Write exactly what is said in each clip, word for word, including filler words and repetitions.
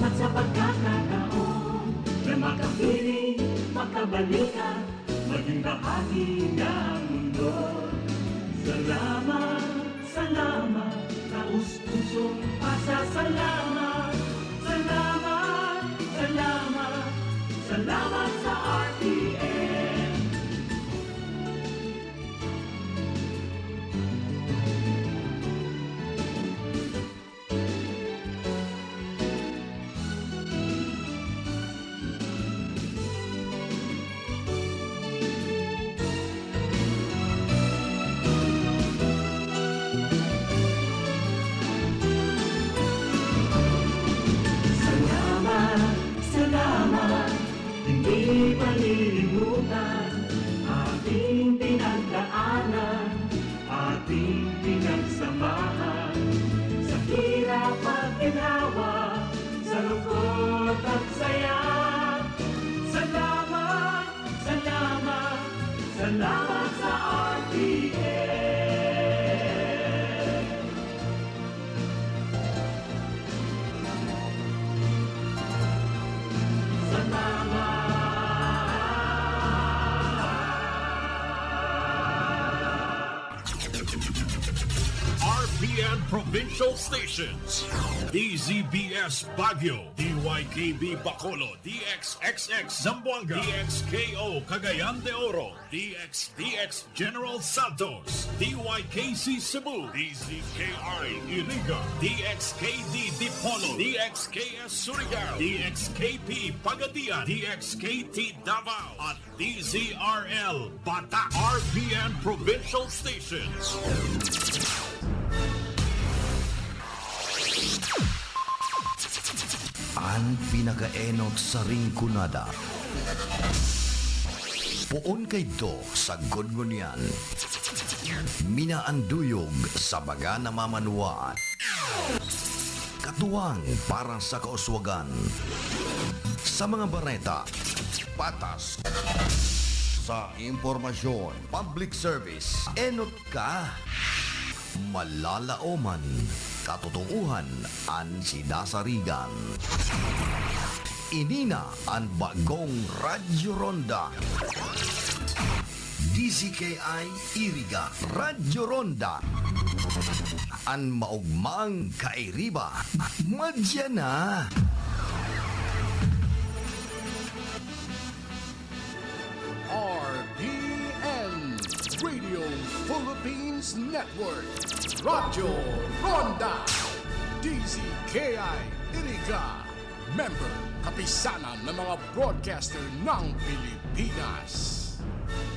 Sa pagkakataon na makapiling, makabalikan, maging bahagi ng mundo. Salamat, salamat, taos pusong pasasalamat. Salamat, salamat, salamat sa R T M. Salamat, salamat, hindi malilimutan ating pinagdaanan, ating pinagsamahan, sa hirap at ginhawa, sa lungkot at saya. Salamat, salamat, salamat sa R T M. Salamat. R P N Provincial Stations, D Z B S Baguio, D Y K B Bacolod, D X X X Zamboanga, D X K O Cagayan de Oro, D X D X General Santos, D Y K C Cebu, D Z K I Iriga, D X K D Dipolog, D X K S Surigao, D X K P Pagadian, D X K T Davao, at D Z R L Batak, R P N Provincial Stations. An pinakaenot sa Rinconada. Poon kaidto sa Gudgunian. Minaanduyog sa baga na mamanwaan. Katuwang para sa kauswagan. Sa mga bareta, patas. Sa impormasyon, public service, enot ka. Malalaoman, katotohanan an sidasarigan. Ini na an bagong Radyo Ronda. D Z K I Iriga, Radyo Ronda. An maogmang kairiba, madya na. R P N, Radio Philippines Network, Radyo Ronda, D Z K I Iriga, member, Kapisanan ng mga Broadcaster ng Pilipinas.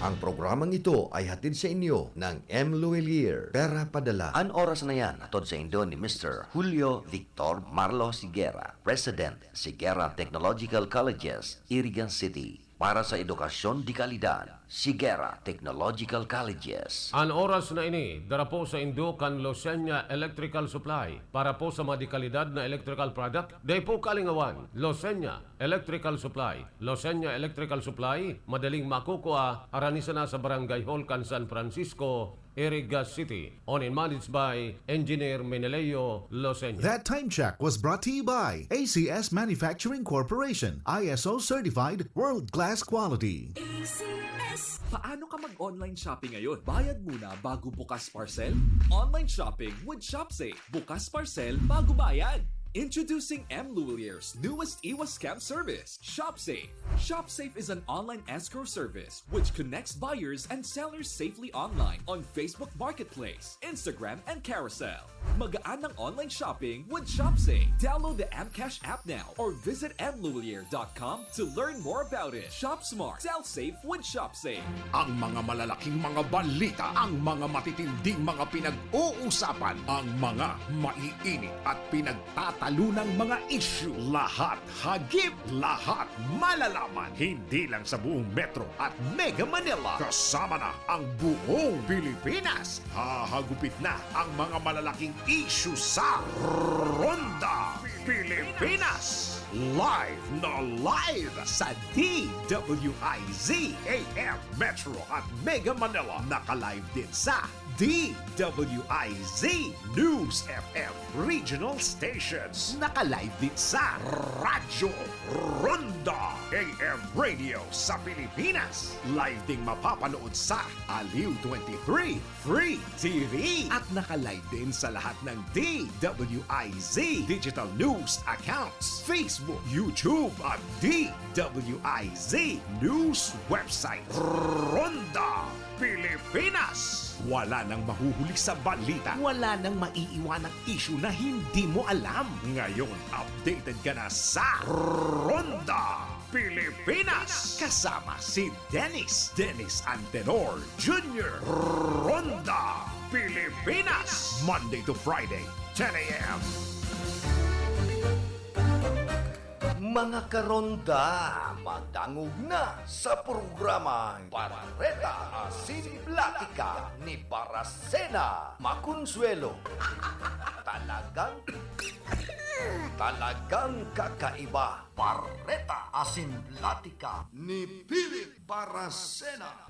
Ang programang ito ay hatid sa inyo ng M Luwilier, Pera Padala. An oras na yan, hatod sa indo ni Mister Julio Victor Marlos Higuera, President, Higuera Technological Colleges, Iriga City. Para sa edukasyon de kalidad, Higuera Technological Colleges. An oras na ini, dara po sa indo kan Losenya Electrical Supply. Para po sa mga de kalidad na electrical product, dai po kalingawan. Losenya Electrical Supply. Losenya Electrical Supply, madaling makukua, harani sana sa Barangay Hall kan San Francisco, Iriga City, owned and managed by Engineer Meneleo Losenya. That time check was brought to you by A C S Manufacturing Corporation, I S O certified, world-class quality. A C S. Paano ka mag-online shopping ngayon? Bayad muna bago bukas parcel? Online shopping with ShopSafe. Bukas parcel bago bayad. Introducing M Luwilier's newest iwas scam service, ShopSafe. ShopSafe is an online escrow service which connects buyers and sellers safely online on Facebook Marketplace, Instagram, and Carousel. Magaan ang online shopping with ShopSafe. Download the M Cash app now or visit M Luwilier dot com to learn more about it. Shop smart, sell safe with ShopSafe. Ang mga malalaking mga balita, ang mga matitinding mga pinag-uusapan, ang mga maiinit at pinagtatalunang mga isyu, lahat hagip, lahat malalaman, hindi lang sa buong Metro at Mega Manila, kasama na ang buong Pilipinas. Hahagupit na ang mga malalaking isyu sa Ronda. Pilipinas, live na live sa D W I Z A M Metro at Mega Manila. Naka-live din sa D W I Z News F M Regional Stations. Naka-live din sa Radyo Ronda A M Radio sa Pilipinas. Live ding mapapanood sa Aliw twenty-three Free T V. At naka-live din sa lahat ng D W I Z Digital News accounts, Facebook, YouTube, at D W I Z News website. Ronda Pilipinas. Wala nang mahuhuli sa balita. Wala nang maiiwanang issue na hindi mo alam. Ngayon, updated ka na sa Ronda Pilipinas. Kasama si Dennis, Dennis Antenor Junior. Ronda Pilipinas. Monday to Friday, ten a m. Mga karonda, madangog na sa programang Bareta Asin Platika ni Baracena Maconsuelo. Talagang, talagang kakaiba. Bareta Asin Platika ni Philip Baracena.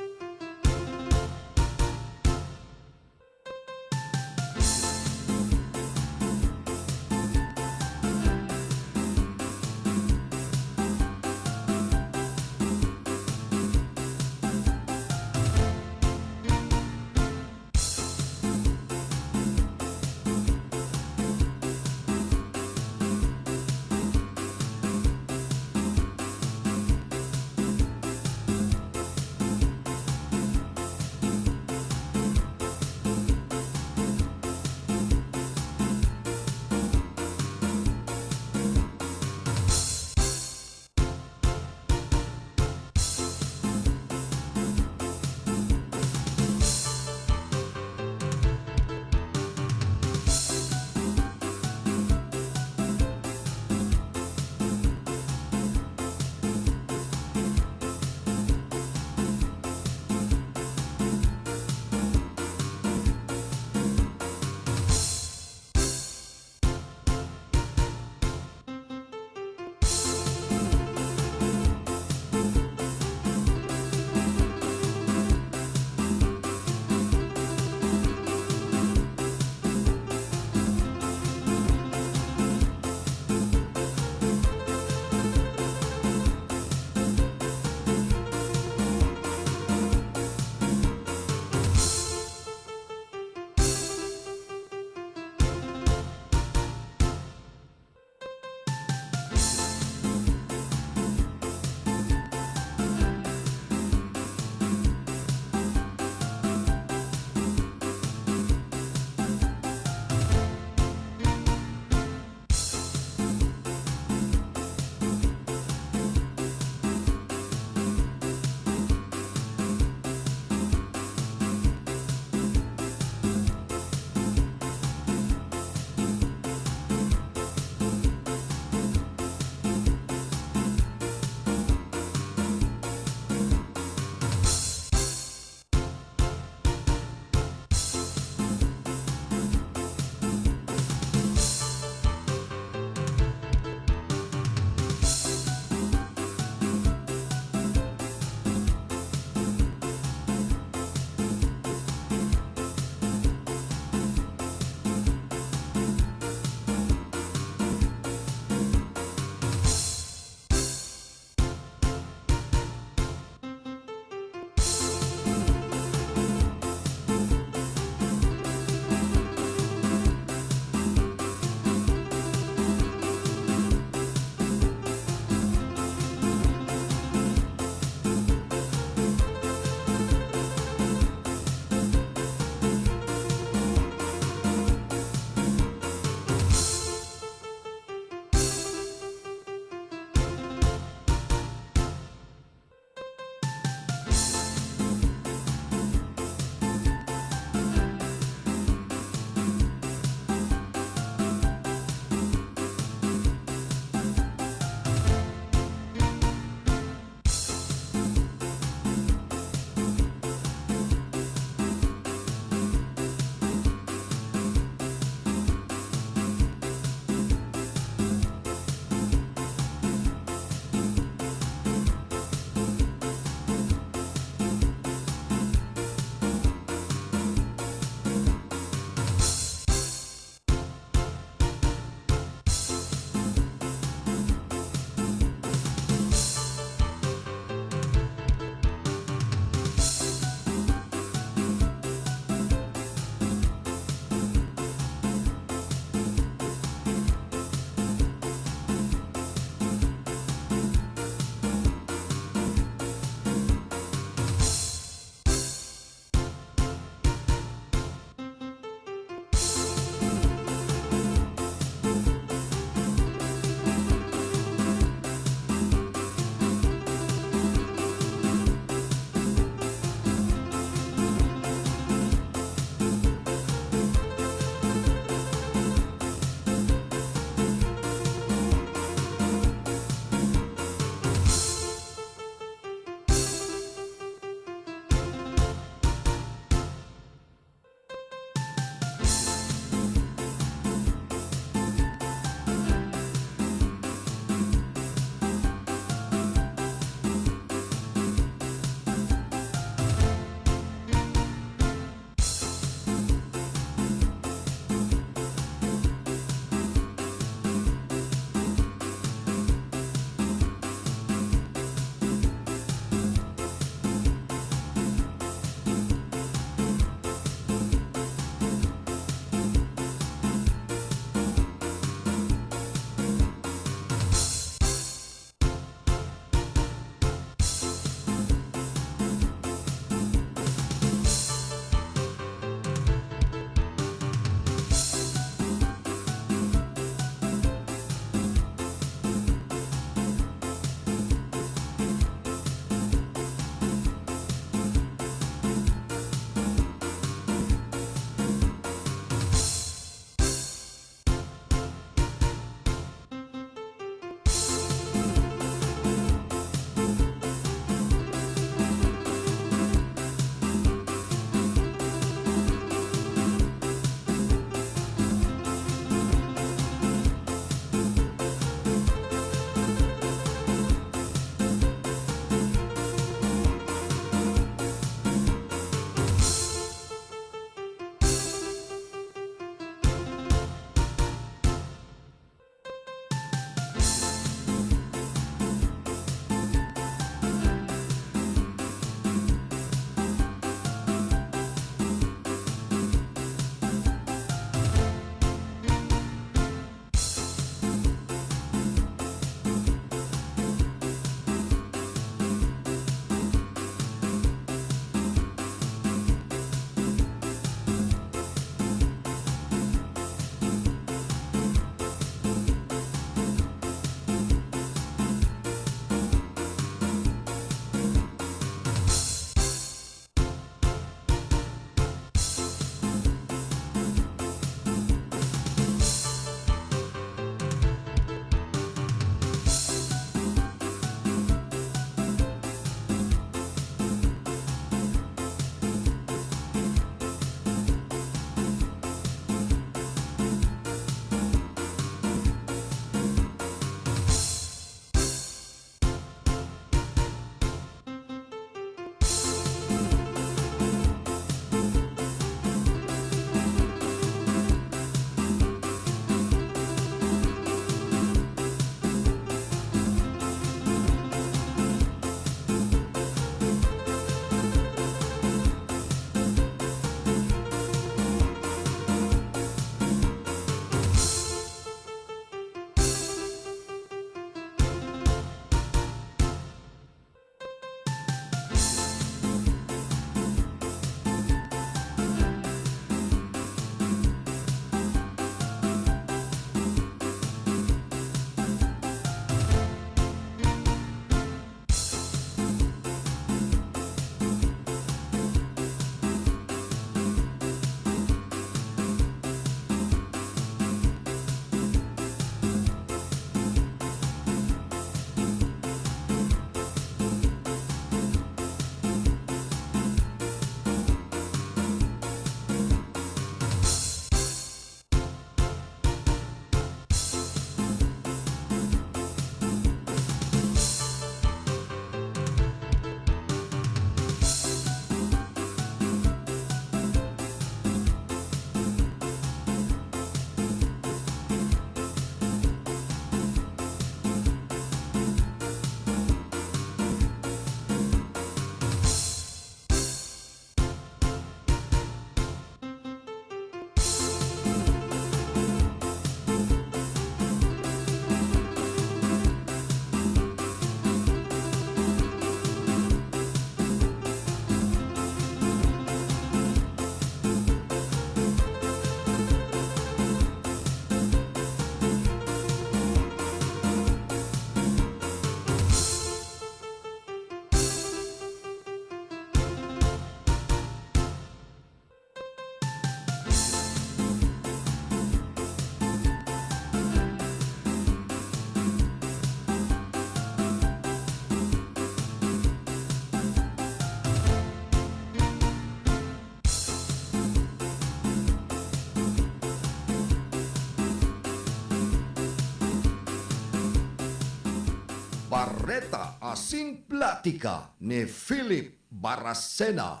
Reta asin platika ni Philip Baracena.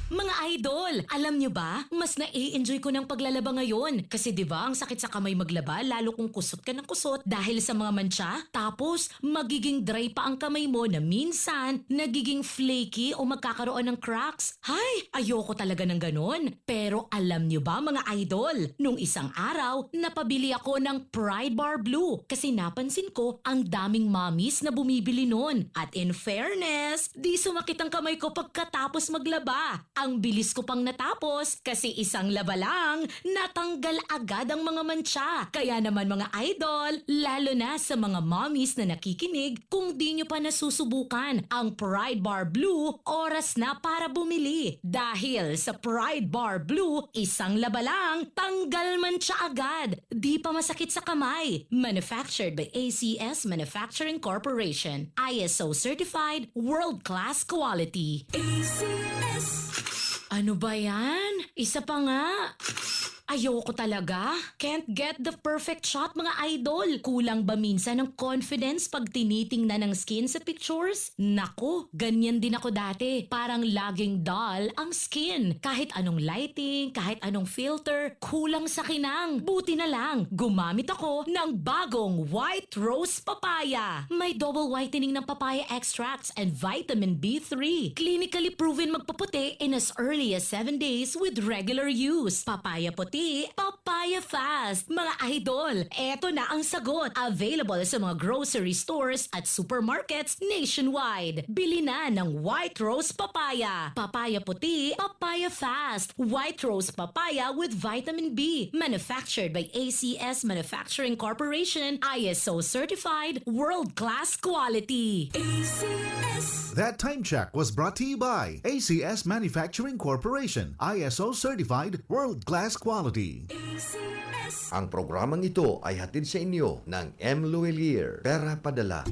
Mga idol, alam nyo ba? Mas nai-enjoy ko ng paglalaba ngayon. Kasi 'di ba, ang sakit sa kamay maglaba, lalo kung kusot ka ng kusot dahil sa mga mantsa. Tapos, magiging dry pa ang kamay mo na minsan nagiging flaky o magkakaroon ng cracks. Hay, ayoko talaga ng ganon. Pero alam nyo ba, mga idol, nung isang araw, napabili ako ng Pride Bar Blue kasi napansin ko ang daming mommies na bumibili nun. At in fairness, di sumakit ang kamay ko pagkatapos maglaba. Ang bilis ko pang natapos kasi isang laba lang, natanggal agad ang mga mantsa. Kaya naman, mga idol, lalo na sa mga mommies na nakikinig, kung di nyo pa nasusubukan ang Pride Bar Blue, oras na para bumili. Dahil sa Pride Bar Blue, isang laba lang, tanggal mantsa agad. Di pa masakit sa kamay. Manufactured by A C S Manufacturing Corporation. I S O certified, world-class quality. A C S. Ano ba yan? Isa pa nga. Ayoko talaga. Can't get the perfect shot, mga idol. Kulang ba minsan ang confidence pag tinitingnan ang skin sa pictures? Naku, ganyan din ako dati. Parang laging dull ang skin. Kahit anong lighting, kahit anong filter, kulang sa kinang. Buti na lang, gumamit ako ng bagong White Rose Papaya. May double whitening ng papaya extracts and vitamin B three. Clinically proven magpaputi in as early as seven days with regular use. Papaya puti, papaya fast. Mga idol, eto na ang sagot. Available sa mga grocery stores at supermarkets nationwide. Bili na ng White Rose Papaya. Papaya puti, papaya fast. White Rose Papaya with vitamin B. Manufactured by A C S Manufacturing Corporation. I S O certified. World-class quality. A C S. That time check was brought to you by A C S Manufacturing Corporation. I S O certified. World-class quality. A C S. Ang programang ito ay hatid sa inyo ng M Luwilier. Pera padala.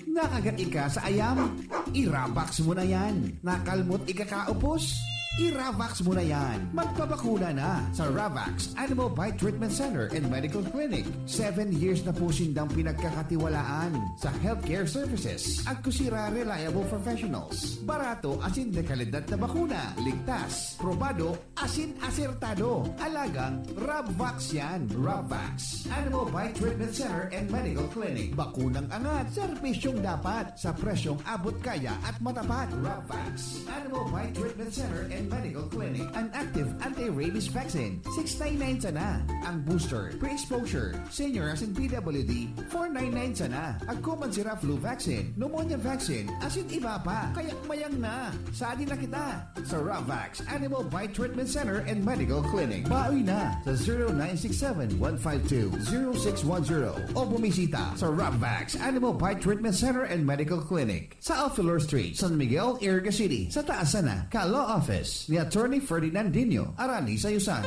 Nakagat ika sa ayam? I-Ravax mo na yan. Nakalmot ika kaupos? I-Ravax mo na yan. Magpabakuna na sa Ravax Animal Bite Treatment Center and Medical Clinic. Seven years na po sindang pinagkakatiwalaan sa healthcare services. Agkusira reliable professionals. Barato asin dekalidad na bakuna. Ligtas, probado, asin asertado. Alagang Rabvax yan. Rabvax. Animal Bite Treatment Center and Medical Clinic. Bakunang angat, serbisyong dapat, sa presyong abot kaya at matapat. Rabvax. Animal Bite Treatment Center and Medical Clinic. An active anti-rabies vaccine, six nine nine sana. Ang booster, pre-exposure, senior asin P W D, four nine nine sana. Agko man si Ra flu vaccine, pneumonia vaccine, asin iba pa. Kaya mayang na. Sadi na kita sa Ravax Animal Bite Treatment Center and Medical Clinic. Bawi na sa zero nine six seven, one five two, zero six one zero o bumisita sa Ravax Animal Bite Treatment Center and Medical Clinic sa Alfilor Street, San Miguel, Iriga City, sa taas sana ka Law Office ni Attorney Ferdinandinho Arani Sayusan.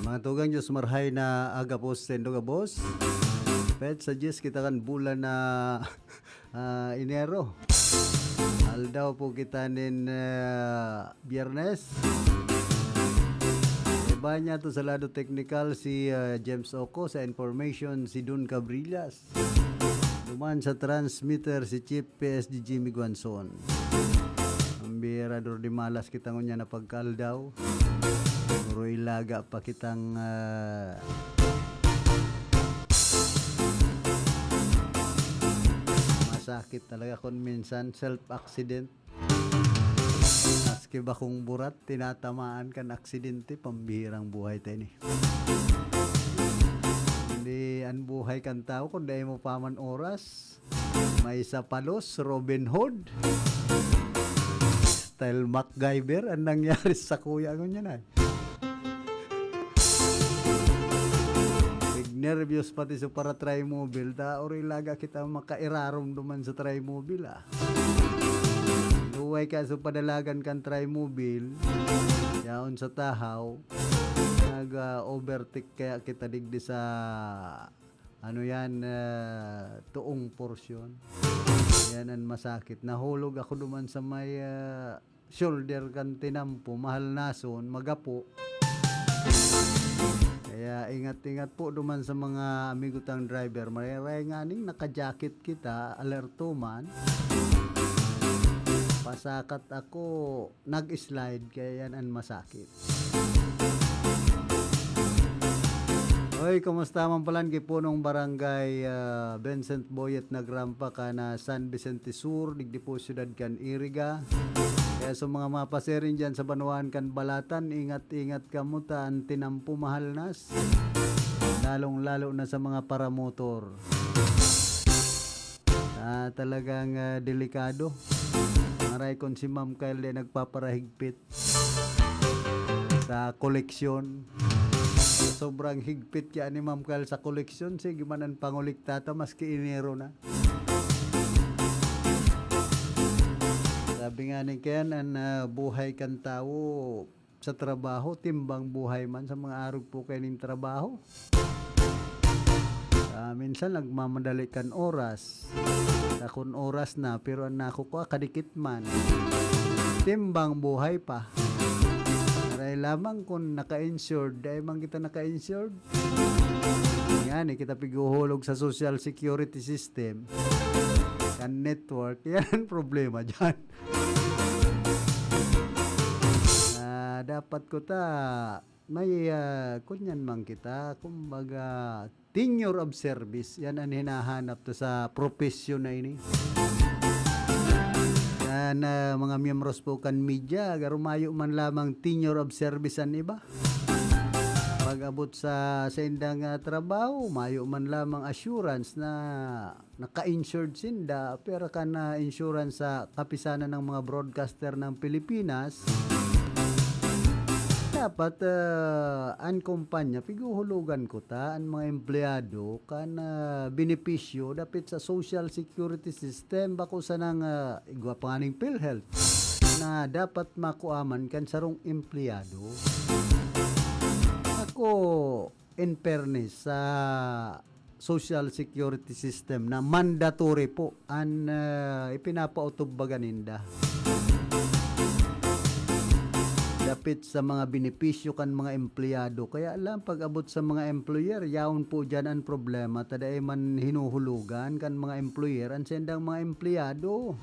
Mga tugang, Diyos marhay na aga po sa sendo gabos. Pet sa diyes kita kan bulan na, ah, Enero. Aldaw po kita nin, ah, Biyernes. Iba niya to sa lado teknikal si, ah, James Oco, sa information si Don Cabrillas. Duman sa transmitter si Chief P S D Jimmy Guanzon. Ang Birador di malas kita ngunyan na pagkaaldaw. Puro ilaga pa kitang, ah, masakit talaga kung minsan self-accident. Maski bakong burat, tinatamaan kan aksidente, pambihirang buhay ta ini. Hindi an buhay kan tawo, kung dai mo pa man oras, may sapalos, Robin Hood, style MacGyver, ang nangyari sa kuya ko niyan ay. Nag-nervyos pati sa para-trimobile, ta ori laga kita makairarom duman sa trimobile, ah. Luway ka sa padalagan kan trimobile, yaon sa tahaw, nag, ah, overtake kaya kita digdi sa, ano yan, ah, tuong porsyon. Yan ang masakit. Nahulog ako duman sa may, ah, shoulder kan tinampo, mahal nason, magapo. Kaya ingat-ingat po duman sa mga amigo tang driver. Maray-ray nganing naka-jacket kita, alerto man. Pasakat ako, nag-slide, kaya yan ang masakit. Oy, kumusta man palan ki punong barangay, ah, Vincent Boyet Nagrampa kan San Vicente Sur, digdi po siyudad kan Iriga. Kaya sa mga mapasiring dyan sa banwaan kan Balatan, ingat-ingat kamo ta an tinampo mahal nas. Lalong-lalo na sa mga paramotor. Ah, talagang, ah, delikado. Maray kon si Ma'am Kyle di nagpaparahigpit sa koleksyon. Sa sobrang higpit kaya ni Ma'am Kyle sa koleksyon, sige man ang pangulikta ta, maski Enero na. Sabi nga ni Ken, ang, ah, buhay kan tawo sa trabaho, timbang buhay man sa mga arog po kayo ning trabaho. Ah, minsan nagmamadali kan oras. Takon oras na, pero ang nakukua, kadikit man. Timbang buhay pa. Aray lamang kung naka-insured, dahil man kita naka-insured. Yan, eh, kita pighuhulog sa social security system. Kan network, yan ang problema dyan. Ah, dapat ko ta, may, ah, kunyan man kita, kumbaga, tenure of service. Yan ang hinahanap ta sa propesyon na ini. Yan, ah, mga miyembros po kan media, garo mayo man lamang tenure of service an iba. Pag-abot sa, sa indang, ah, trabaho, mayo man lamang assurance na naka-insured sinda, pero kan, ah, insurance sa kapisanan ng mga broadcaster ng Pilipinas, dapat, ah, an kumpanya, pighuhulugan ko ta, an mga empleyado, kan, ah, benepisyo dapit sa social security system, bako sanang, ah, igwa pa nganing PhilHealth, na dapat makuaman kan sarong empleyado. Ako, in fairness sa social security system na mandatory po an, ah, ipinapautob baga ninda. Dapit sa mga benepisyo kan mga empleyado. Kaya lang, pag-abot sa mga employer, yaon po dyan ang problema. Ta dai man hinuhulugan kan mga employer an sendang mga empleyado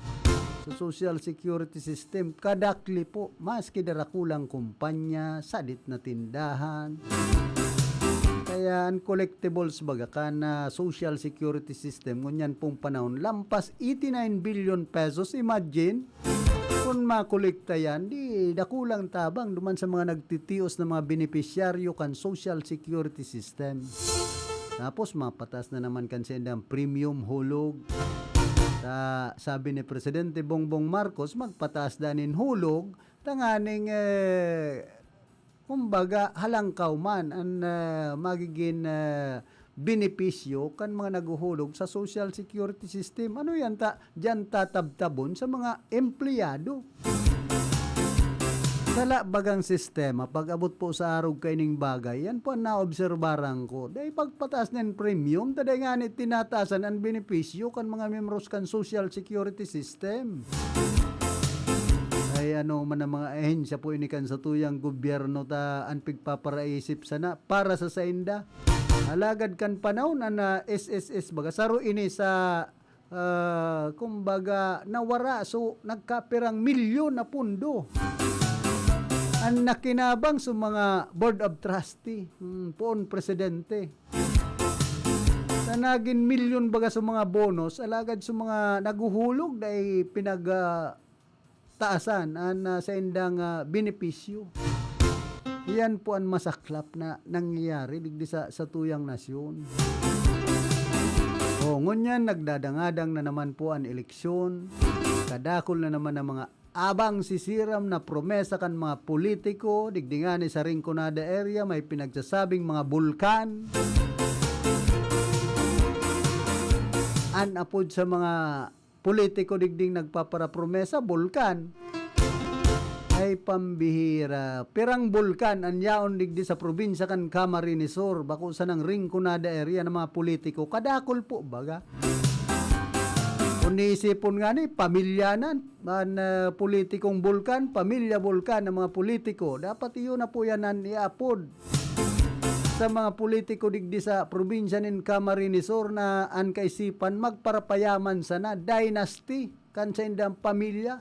sa social security system. Kadakli po, maski darakulang kumpanya, sadit na tindahan. Kaya an collectibles baga kan, ah, social security system, ngunyan pong panahon, lampas eighty-nine billion pesos. Imagine, kung makolekta yan, di dakulang tabang duman sa mga nagtitios na mga benepisyaryo kan social security system. Tapos, mapatas na naman kan sendang premium hulog. Ta, sabi ni Presidente Bongbong Marcos, magpataas daw nin hulog, tanganing, eh, kumbaga, halangkaw man an, ah, magigin, ah, benepisyo kan mga naghuhulog sa social security system. Ano yan ta, diyan tatabtabon sa mga empleyado? Sala bagang sistema, pag-abot po sa arog kaining bagay, yan po ang naobserbaran ko. Dai pagpataas nin premium, ta dai ngani tinataasan an benepisyo kan mga miyembros kan social security system. Ay, ano man ang mga ahensya po ini kan satuyang gobyerno ta an pigpaparaisip sana para sa sainda. Alagad kan panahon an, ah, S S S, baga, saro ini sa ah, kumbaga, nawara. So, nagkapirang milyon na pundo an nakinabang sa mga board of trustee, hmm, poon presidente. Na nagin milyon baga sa mga bonus, alagad sa mga naghuhulog dai pinag, ah, taasan an, ah, saindang, ah, benepisyo. Iyan po an masaklap na nangyayari digdi sa, sa tuyang nasyon. O, ngunyan, nagdadangadang na naman po an eleksyon. Kadakul na naman ang mga abang sisiram na promesa kan mga politiko. Digdi ngani sa Rinconada area, may pinagsasabing mga bulkan. An apod sa mga politiko digding nagpaparapromesa, bulkan. Ay, pambihira. Pirang bulkan an yaon digdi sa probinsya kan Camarines Sur, bako sanang Rinconada area, ng mga politiko. Kadakul po, baga. Kung niisipon nga ni, pamilya na, an, ah, politikong bulkan, pamilya bulkan ng mga politiko. Dapat iyon na po yan an iapod sa mga politiko digdi sa probinsya nin Camarines Sur na an kaisipan magparapayaman sana, dynasty, kan saindang pamilya.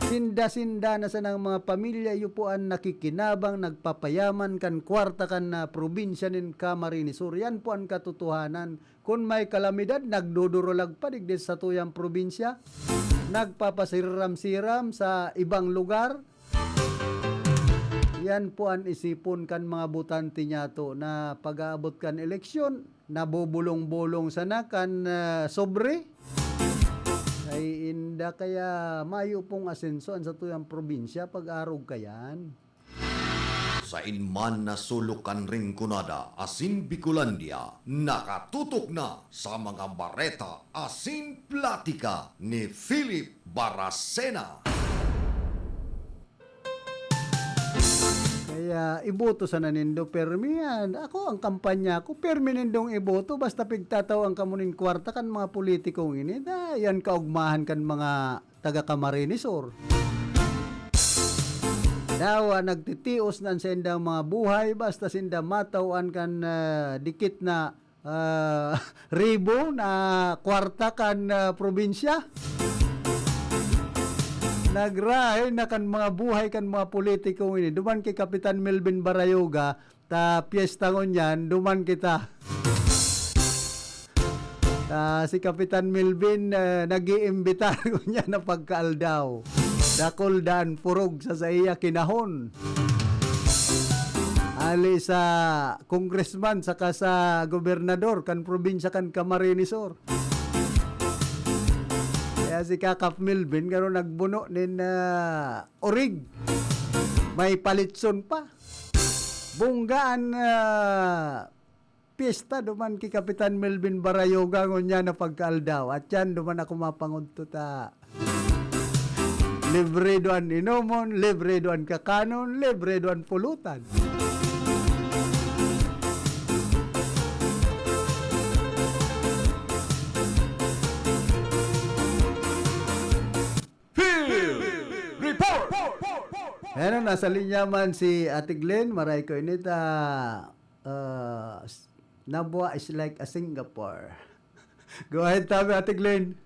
Sinda-sinda na sanang mga pamilya, iyo po an nakikinabang, nagpapayaman kan kwarta kan, ah, probinsya nin Camarines Sur. Yan po an katotohanan. Kun may kalamidad, nagdudurulag pa digdi sa tuyang probinsya. Nagpapasiram-siram sa ibang lugar. Yan po an isipon kan mga botante niyato na pag-aabot kan eleksyon, nabubulong-bulong sana kan, ah, sobre. Ay, inda kaya mayo pong asenso an satuyang probinsya pag-arog kayan. Sain man na sulok kan Rinconada asin Bicolandia, nakatutok na sa mga bareta asin platika ni Philip Baracena. Kaya iboto sana nindo permi yan. Ako, ang kampanya ko, permi nindong iboto, basta pigtatawan kamo nin kwarta kan mga politikong ini. Da, yan kaugmahan kan mga taga Camarines Sur. Dawa nagtitios na an saindang mga buhay, basta sinda matawan kan, ah, dikit na, ah, ribo na kwarta kan, ah, probinsya. Nagrahay na kan mga buhay kan mga politiko ini. Duman ki Kapitan Melvin Barayoga, ta piyesta ngunyan, duman kita. Ta si Kapitan Melvin, eh, nag-iimbitar ngunyan na pagkaaldaw. Dakul dan purog sa saiya kinahon. Ali sa congressman saka sa gobernador kan probinsya kan Camarines Sur. Kaya si Kakap Melvin, garo nagbuno nin, ah, orig. May palitson pa. Bunggaan, ah, piyesta duman ki Kapitan Melvin Barayoga ngunyan na pagkaaldaw. At yan, duman ako mapangudto ta. Libre do an inomon, libre do an kakanon, libre do an pulutan. Field Report! Pero nasa linya man si Ate Glenn, maray ko init, ah, ah, s-, Nabua is like a Singapore. Go ahead, tabi, Ate Glenn.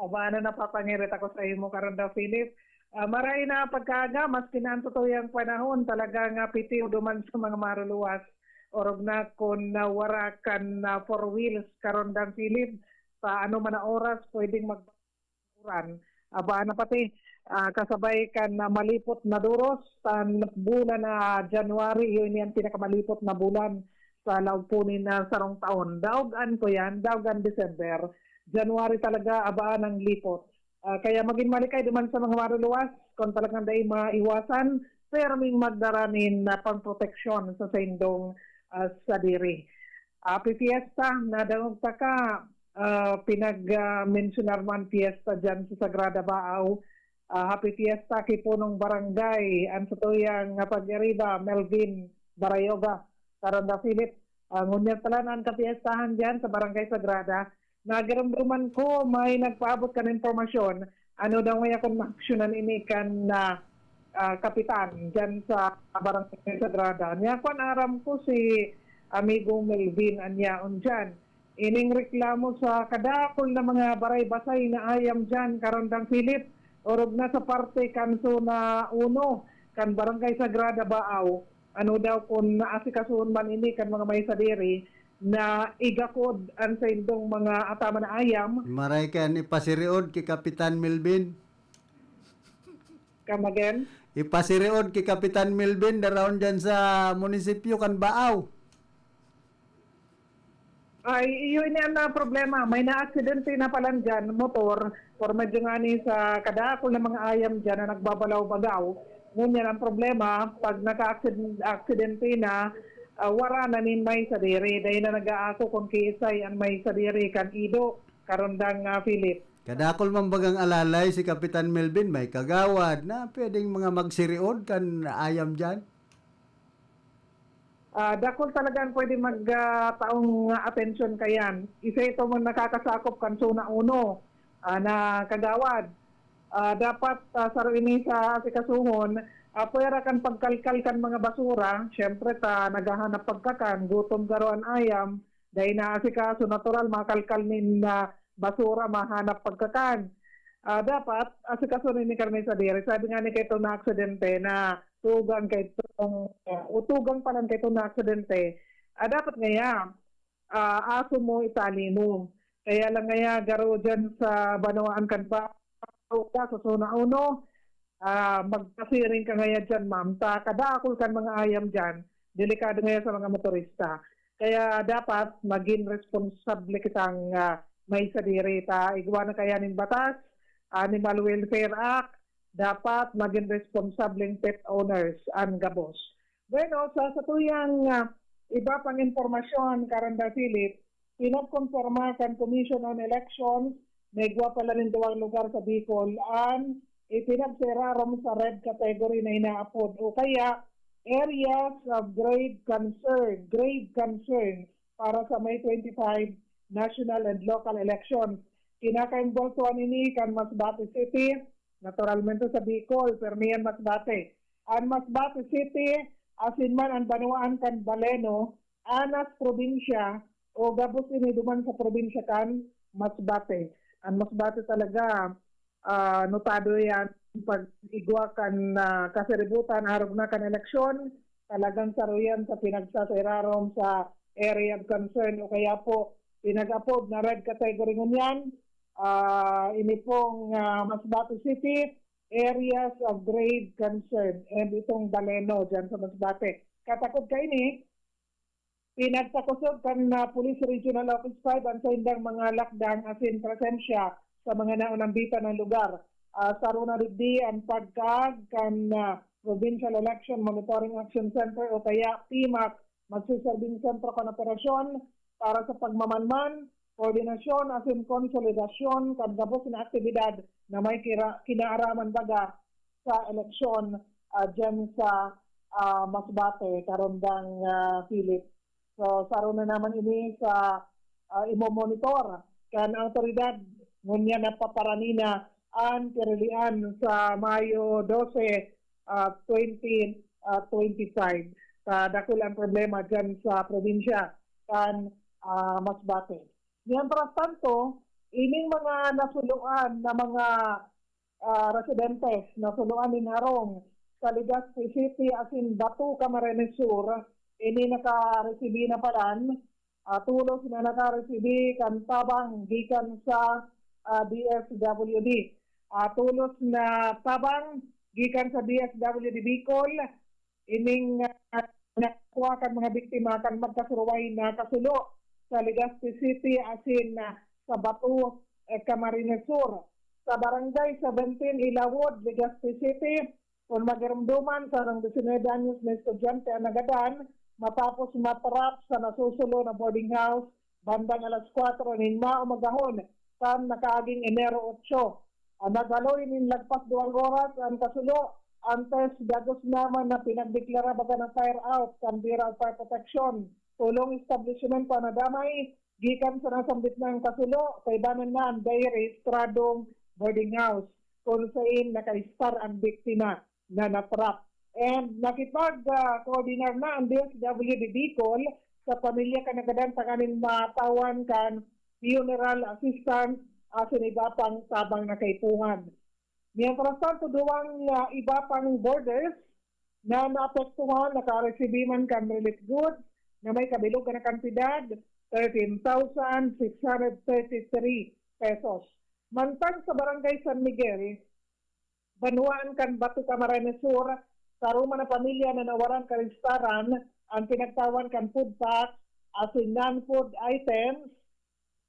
Aba, ano, napapangirit ako sa imo, Karonda Philip. Ah, maray na pagkaaga, maski na ang tutuyang panahon, talaga nga pitiw duman sa mga maruluwas. Orog na kun nawara kan, ah, four wheels, Karonda Philip, sa ano man na oras, pwedeng mag-, uran. Aba, na pati, ah, kasabay kan, ah, malipot na duros, tan bulan na January, iyo ini ang pinakamalipot na bulan sa laog po nin, ah, sarong taon. Daog an ko yan, daog an December. January talaga, abaan ang lipot. Ah, kaya magin malikay duman sa mga maruluwas, kung talagang dai maiwasan, perming magdara nin, ah, pangproteksyon sa saindong, ah, sadiri. Happy Fiesta, nadangog ta ka, ah, pinag, ah, mensyonar man fiesta dyan sa Sagrada Baaw. Ah, Happy Fiesta ki Punong Barangay, an satuyang, ah, pag-ariba, Melvin Barayoga, Karonda Philip. Ah, ngunyan pala na an kapiestahan dyan sa Barangay Sagrada. Nagirumduman ko, may nagpaabot kan impormasyon, ano daw ngaya kung maaksyonan ini kan, ah, ah, kapitan dyan sa Barangay Sagrada. Niya, kwan, aram ko si amigo Melvin an yaon dyan. Ining reklamo sa kadakol na mga baray-basay na ayam diyan, Karandang Philip, orog na sa parte kan Zona uno, kan Barangay Sagrada, Baao. Ano daw kun naasikasuhon man ini kan mga may sadiri na igakod an saindong mga ataman na ayam? Maray kan ipasiriod ki Kapitan Melvin. Come again? Ipasiriod ki Kapitan Melvin, daraon diyan sa munisipyo kan Baao. Ay, iyo ini ang, ah, problema. May naaksidente na palan diyan, motor, or medyo ngani sa kadakol na mga ayam diyan na nagbabalaw-bagaw. Ngunyan ang problema, pag naka-aksid-, aksidente na, ah, wara na nin may sadiri. Dai na nag-aako kung kiisay ang may sadiri kan ido, Karandang, ah, Philip. Kadakol man bagang alalay si Kapitan Melvin, may kagawad na pwedeng mga magsiriod kan ayam diyan? Ah, dakul talaga ang pwede mag, ah, taong atensyon kayan. Isa ito man nakakasakop kan Zona uno, ah, na kagawad. Ah, dapat, ah, saro ini sa asikasuhon, ah, pwera kan pagkalkal kan mga basura. Siyempre, ta naghahanap pagkakan, gutom garo an ayam, dai naasikaso, natural, makalkal nin, ah, basura, mahanap pagkakan. Ah, dapat, asikaso ini kan may sadiri. Sabi nga ni kaitong na aksidente na tugang kaitong, ah, o tugang pa lang kaitong na aksidente, ah, dapat ngaya, ah, aso mo, itali mo. Kaya lang ngaya, garo dyan sa banwaan kan pa, sa Zona uno, ah, magpasiring ka ngaya dyan, ma'am. Ta kadakol kan mga ayam dyan, delikado ngaya sa mga motorista. Kaya dapat maging responsable kitang, ah, may sadiri. Ta igwa na kaya nin batas, Animal Welfare Act, dapat maging responsableng pet owners an gabos. Bueno, sa satuyang, ah, iba pang impormasyon, Karanda Philip, pinagkonporma kan Commission on Elections na igwa pala nin duwang lugar sa Bicol an ipinagserarom sa red category na inaapod o kaya areas of grave concern, grave concern para sa May twenty-five national and local elections. Kinakaimbultuhan ini kan Masbate City, naturalmente sa Bicol, permi an Masbate. An Masbate City, asin man an banwaan kan Baleno, anas probinsya, o gabos ini duman sa probinsya kan Masbate. An Masbate talaga, ah, notado yan pag igwa kan, ah, kasaributan, arog na kan eleksyon, talagang saro yan sa pinagsasirarom sa area of concern o kaya po pinag-apod na red category ngunyan. Ah, ini pong, ah, Masbate City, areas of grave concern. And itong Baleno dyan sa Masbate. Katakod kaini, pinagtakosog kan, ah, Police Regional Office five ang saindang mga lakdang asin presensya sa mga naonambitan na lugar. Ah, saro na digdi ang pagkaag kan, ah, Provincial Election Monitoring Action Center o kaya PMAC, magsiserbing sentro kan operasyon para sa pagmamanman, koordinasyon asin konsolidasyon kan gabos na aktibidad na may kira-, kinaaraman baga sa eleksyon, ah, dyan sa, ah, Masbate, Karandang, ah, Philip. So, saro na naman ini sa, ah, imo-monitor kan awtoridad ngunyan na paparani na an karalian sa Mayo dose, ah, twenty, ah, twenty-five. Sa dakul ang problema dyan sa probinsya kan, ah, Masbate. Mientras tanto, ining mga nasuloan na mga, ah, residentes, nasuloan nin harong sa Legazpi City asin Bato, Camarines Sur, ini nakaresibi na palan, ah, tolos na nakaresibi kan tabang gikan sa, ah, D S W D. Ah, tolos na tabang gikan sa D S W D Bicol, ining, ah, nakuha kan mga biktima kan magkasuruway na kasulo sa Legazpi City asin, ah, sa Bato, eh, Camarines Sur. Sa Barangay seventeen, Ilawod, Legazpi City, kun magiromdoman, sarong disinuybe anyos na estudyante an nagadan matapos matrap sa nasusulo na boarding house bandang alas kwatro nin maumagahon kan nakaaging Enero otso. An naghaloy nin lagpas duwang oras an kasulo, antes dagos naman na pinagdeklara baga na fire out kan Bureau of Fire Protection. Tulong establishment pa nadamay gikan sa nasambit nang kasulo, kaibanan na an dai rehistradong boarding house, kun sain nakaistar ang biktima na natrap. And nakipag, ah, koordinar na ang D S W D Bicol sa pamilya kan nagadan tanganing matawan kan funeral assistance asin iba pang tabang na kaipuhan. Mientras tanto, duwang, ah, iba pang borders na naapektuhan nakaresibi man kan relief goods na may kabilog na kantidad, thirteen thousand six hundred thirty-three pesos. Mantang sa Barangay San Miguel, banwaan kan Bato, Camarines Sur, sa Roma na pamilya na nawaran kalistaran ang pinagtawan kan food pack asin non-food items,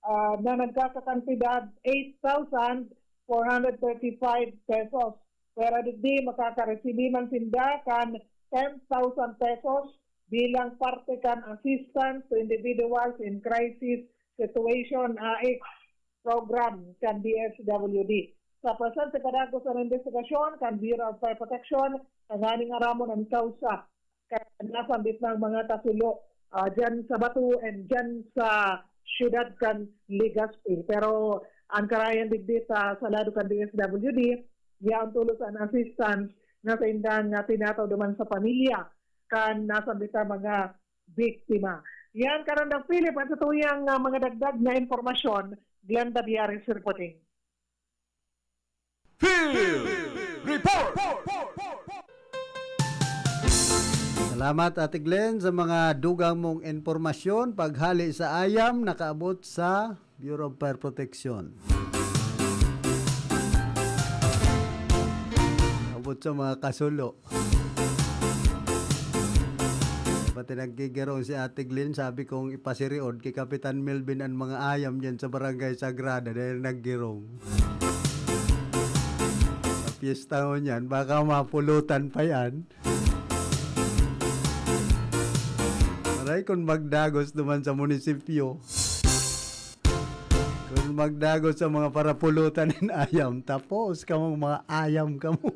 ah, na nagkakakantidad eight thousand four hundred thirty-five pesos. Pwera digdi, makakaresibi man sinda kan ten thousand pesos bilang parte kan Assistance to Individuals in Crisis Situation, AICS, program kan D S W D. Sa presente, padagos an imbestigasyon kan Bureau of Fire Protection tanganing aramon an kausa kan nasambit na mga kasulo, ah, dyan sa Bato and dyan sa siyudad kan Legazpi. Pero ang karayan digdi sa, sa lado kan D S W D, yaon tolos an assistance na sa indang, ah, tinataw duman sa pamilya kan nasambit na mga biktima. Yan, Karandang Philip, at sa tuyang, ah, mga dagdag na impormasyon, Glenda Biares reporting. Field Report! Salamat, Ate Glenn, sa mga dugang mong impormasyon. Paghali sa ayam, nakaabot sa Bureau of Fire Protection. Abot sa mga kasulo. Pati naggigirong si Ate Glenn, sabi kong ipasiriod kay Kapitan Melvin an mga ayam diyan sa Barangay Sagrada dahil naggirong. Sa piyesta ho niyan, baka mapulutan pa yan. Aray, kung magdagos duman sa munisipyo. Kung magdagos sa mga parapulutan nin ayam, tapos kamong mga ayam kamo.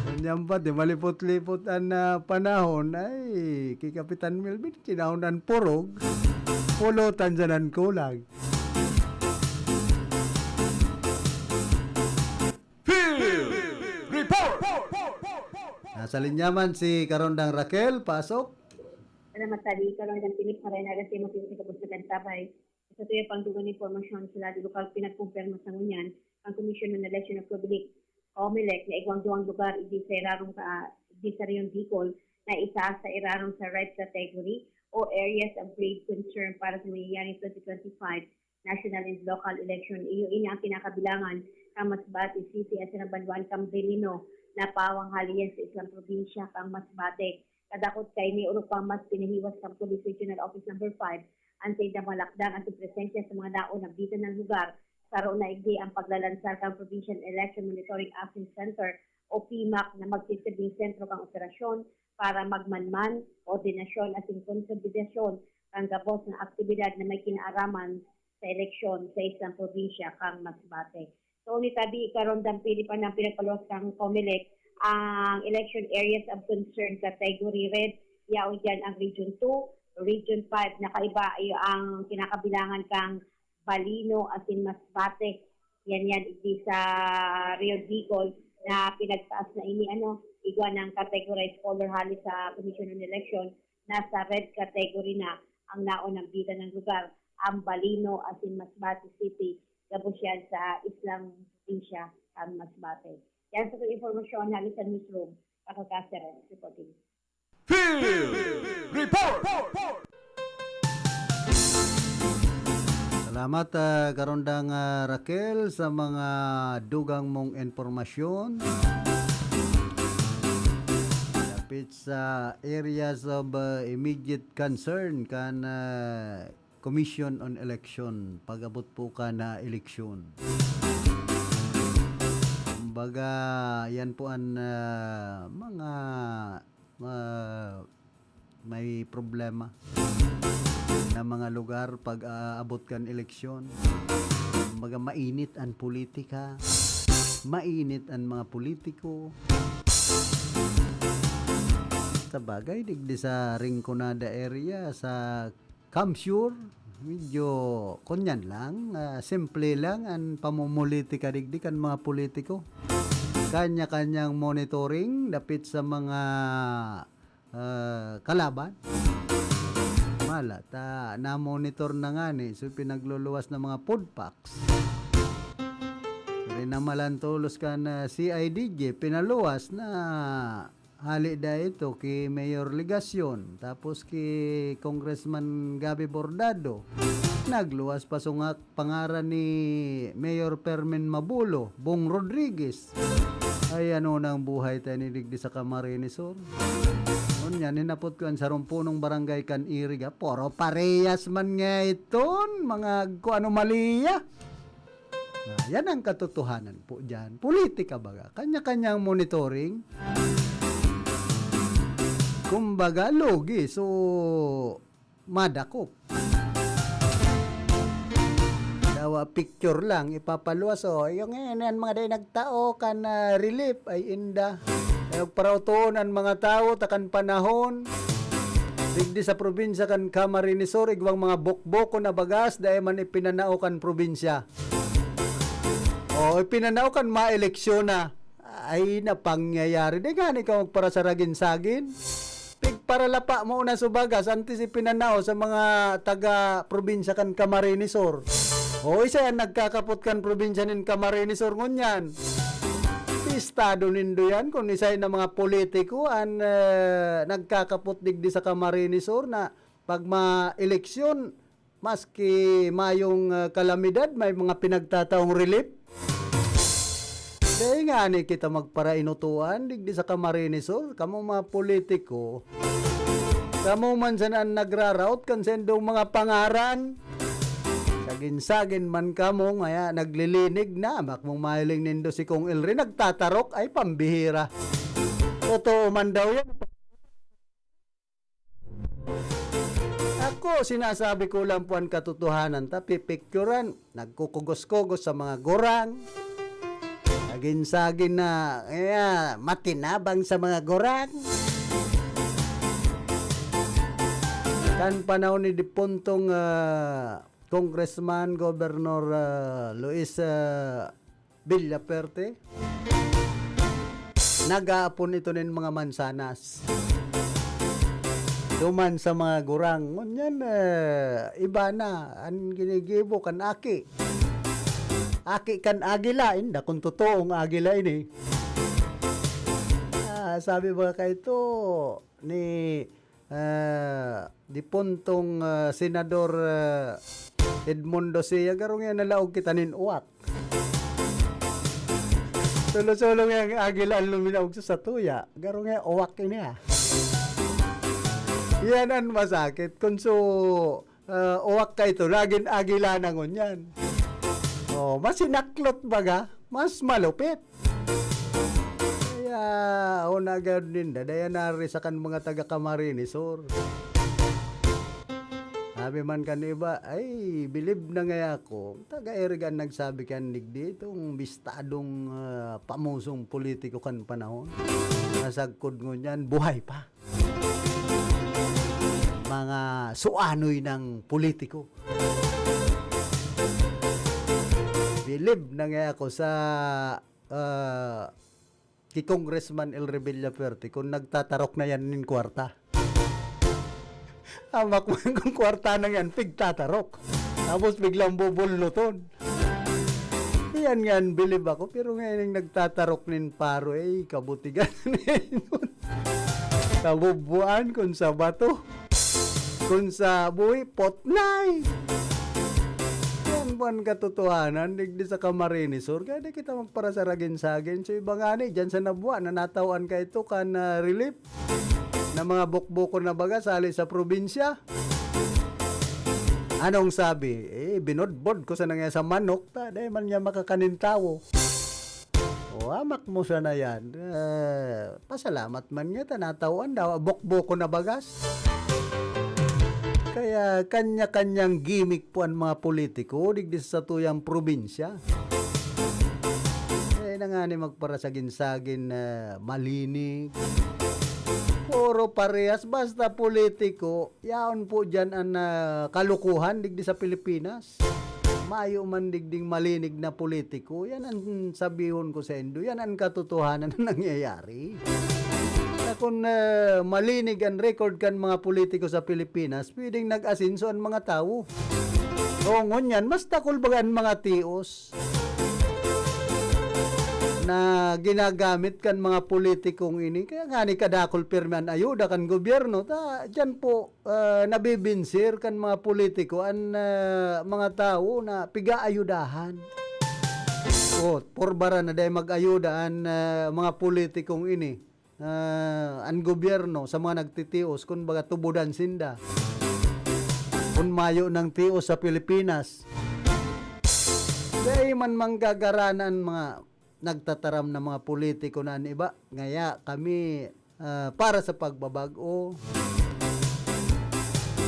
Ganyan pa, di malipot-lipot an, ah, panahon. Ay, kay Kapitan Melvin, kinahon an purog. Pulutan dyan an kulang. Field Report! Nasa linya man si Karondang Raquel, pasok. Salamat, Tadi. Karondang Philip, maray na alas siyete sa kabos na kantabay. Sa tuya pang dugang impormasyon sa lado lokal, pinagkumpirma sa ngunyan ang Commission on Election Republic, COMELEC, na igwang duwang lugar, igdi sa irarong ka, igdi sa Rehiyon Bicol, na isa sa irarong sa red category o areas of grave concern para sa mangyayaring twenty twenty-five national and local election. Iyo ini ang kinakabilangan kan Masbate City asin ang banwaan kan Belino na pawang hali yan sa islang probinsya kan Masbate. Kadakot kaini, orog pang mas pinahiwas kan Police Regional Office Number five an saindang mga lakdang asin presensya sa mga daon na bida ng lugar. Saro na igdi ang paglalansar kan Provincial Election Monitoring Action Center o PMAC na magsisilbing sentro kan operasyon para magmanman, koordinasyon asin konsolidasyon kan gabos na aktibidad na may kinaaraman sa eleksyon sa islang probinsya kan Masbate. So, ni tabi, Karondang Philip, an pinagpaluwas kan COMELEC, ang election areas of concern category red, yaon diyan ang Region two, Region five, na kaiba iyo ang kinakabilangan kan Balino asin Masbate. Yan yan, igdi sa Rehiyon Bicol na pinagtaas na ini, ano, igwa ng categorized color hali sa Commission on Election, nasa red category na ang naon ng bida ng lugar, ang Balino asin Masbate City, gabos yan sa islang probinsya kan Masbate. Yan sa atong impormasyon hali sa newsroom, ako Catherine, reporting. Field Report! Salamat, ah, Karondang, ah, Raquel, sa mga dugang mong impormasyon. Dapit sa areas of, ah, immediate concern kan, ah, Commission on Election, pag-abot po kan, ah, eleksyon. Kumbaga, yan po ang, ah, mga, ah, may problema na mga lugar pag aabot kan eleksyon. Kumbaga, mainit ang politika, mainit ang mga politiko. Sa bagay, digdi sa Rinconada area, sa CamSur, medyo kunyan lang, ah, simple lang ang pamumulitika digdi kan mga politiko. Kanya-kanyang monitoring dapit sa mga, ah, kalaban. Ala, ta namonitor na ngani, so pinagluluwas na mga food packs. Rinamalan tolos kan, ah, C I D G, pinaluwas na hali da ito ki Mayor Legacion, tapos ki Congressman Gabby Bordado. Nagluwas pa sungak pangaran ni Mayor Fermin Mabulo, Bong Rodriguez. Ay, ano nang buhay tayo ni digdi sa Camarines Sur? Ngunyan, hinapot ko an sarong punong barangay kan Iriga. Puro parehas man nga iton, mga kung anomalya. Na, yan ang katotohanan po dyan. Politika baga. Kanya-kanyang monitoring. Kumbaga, lugi. So, madakop. Dawa picture lang, ipapaluwas, oh. Yung, eh, yan mga day nagtao kan, ah, relief, ay inda. Ay, parautoon ang mga tao, takan panahon. Digdi sa probinsya kan Camarines Sur, igwang mga bokboko na bagas, dai man ipinanao kan probinsya. Oh, ipinanao kan maeleksyon na. Ay, napangyayari. Di gani ka magparasaragin-sagin. Pigparalapa mo na subagas, antes ipinanao sa mga taga-probinsya kan Camarines Sur. O, isa yan nagkakapot kan probinsya nin Camarines Sur ngunyan. Estado nindo yan, kung isa na mga politiko an, eh, nagkakapot digdi sa Camarines Sur na pag ma-eleksyon, maski mayong, ah, kalamidad, may mga pinagtataong relief. Dai ngani kita magparainutuan digdi sa Camarines Sur. Kamo mga politiko, kamo man sana an nagraraot kan saindong mga pangaran. Sagin-sagin man kamo, ngaya naglilinig na. Makmong mahiling nindo si Kong Elry nagtatarok, ay pambihira. Totoo man daw yan. Ako, sinasabi ko lang po ang katotohanan, ta pipikturan, nagkukugos-kugos sa mga gurang. Sagin-sagin na, kaya matinabang sa mga gurang. Kan panahon ni dipuntong, ah, Congressman, Governor, ah, Luis, ah, Villafuerte, nag-aapon ito nin mga mansanas. Duman sa mga gurang. Ngunyan, eh, iba na. An ginigibo kan aki. Aki kan agila, inda kung totoong agila ini. Ah, sabi ba kaito ni, ah, dipuntong, ah, Senador, ah, Edmundo Sia, garo nga nalaog kita nin uwak. Solo-solo nga ang agila an luminaog sa satuya. Garo nga uwak ini, ah. Yan an masakit. Kun so, ah, uwak ka ito, lagin agila na ngunyan. Oh, mas hinaklot baga, mas malupit. Kaya, ako na agad ninda, daya nari sa kan mga taga Camarines Sur. Sabi man kan iba, "Ay, bilib na ngaya ako." Taga Iriga an nagsabi kan digdi, itong bistadong, ah, pamosong politiko kan panahon. Nasagkod ngunyan, buhay pa. Mga suanoy ng politiko. Bilib na ngaya ako sa, ah, ki Congressman Elry Villafuerte kung nagtatarok na yan nin kwarta. Hamak man kung kwarta na yan, pigtatarok. Tapos biglang bubulnuton. Yan nga, bilib ako. Pero ngayon yung nagtatarok nin paro, eh, kabutigan na yun. Kabubuan kung sa bato. Kung sa buhi, potnay. Yan po ang katotohanan, digdi sa Camarines Sur. Kaya di kita magparasaragin-sagin. So, iba nga ni, dyan sa Nabua, na natawaan ka ito, kan, ah, relief na mga bukbukon na baga, sali sa probinsya. Anong sabi? Eh, binodbod ko sa nangya sa manok, ta, dahil man niya makakanin tawo. O, hamak mo sana yan. Eh, pasalamat man niya, ta, natawaan daw, bukbukon na bagas. Kaya kanya-kanyang gimmick po ang mga politiko, digdi sa satuyang probinsya. Eh, na nga ni magparasagin-sagin na malinig. Puro parehas, basta politiko, yaon po dyan ang, ah, kalukuhan digdi sa Pilipinas. Mayo man digding malinig na politiko, yan ang sabihon ko sa indo, yan ang katotohanan na nangyayari. Kun, ah, malinig an record kan mga politiko sa Pilipinas, pwedeng nag-asenso an mga tawo. O, ngunyan, mas dakul baga an mga tios na ginagamit kan mga politikong ini. Kaya ngani kadakul pirmi an ayuda kan gobyerno. Ta, diyan po, ah, nabibinsir kan mga politiko an, ah, mga tawo na pigaayudahan. O, purbara na dai mag-ayuda an, ah, mga politikong ini. Ah, an gobyerno sa mga nagtitios, kun baga, tubodan sinda. Kun mayo nang tios sa Pilipinas, dai man manggagaranan mga nagtataram na mga politiko na an iba. Ngaya kami, ah, para sa pagbabag-o.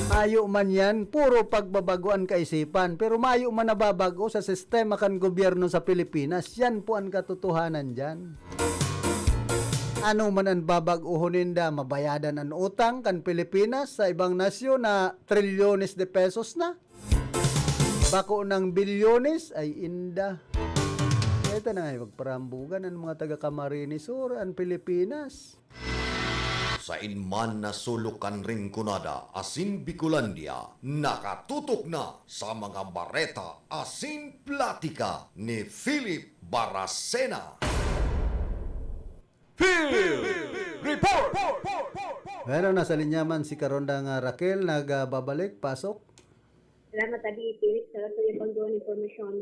Mayo man yan, puro pagbabago an kaisipan. Pero mayo man nababag-o sa sistema kan gobyerno sa Pilipinas. Yan po an katotohanan dyan. Ano man an babag-ohon ninda, mabayadan an utang kan Pilipinas sa ibang nasyon na trilyones de pesos na. Bako ng bilyones, ay inda. Ito na nga, magparambugan an mga taga Camarines Sur, an Pilipinas. Sain man na sulok kan Rinconada asin Bicolandia, nakatutok na sa mga bareta asin platika ni Philip Baracena. Phil Report! Bueno, nasa linya man si Karondang, ah, Raquel, nagbabalik, pasok. Salamat, Abi Felix, sa tuyang pagduon ng impormasyon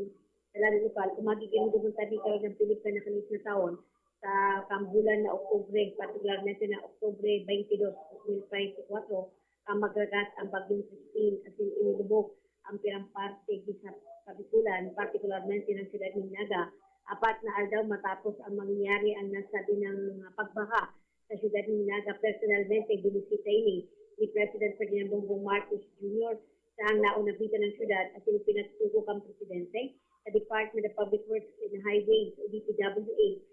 sa lado lokal. Kung magiging duman tabi kayo ng Pilip na nakalis na taon, sa kambulan na Oktubre, partikularmente na Oktubre twenty-two, twenty twenty-four, ang magragas ang bagyong Christine, asin inilubog ang pirang parte sa Kabikulan, partikularmente ng siyudad ng Naga, apat na aldaw matapos ang mangyari ang nasabi ng mga pagbaha sa siyudad ng Naga. Personalmente, binisita ini ni President Ferdinand Bongbong Marcos Junior sa ang naunabita ng siyudad at pinagtugo kang Presidente sa Department of Public Works and Highways o D P W H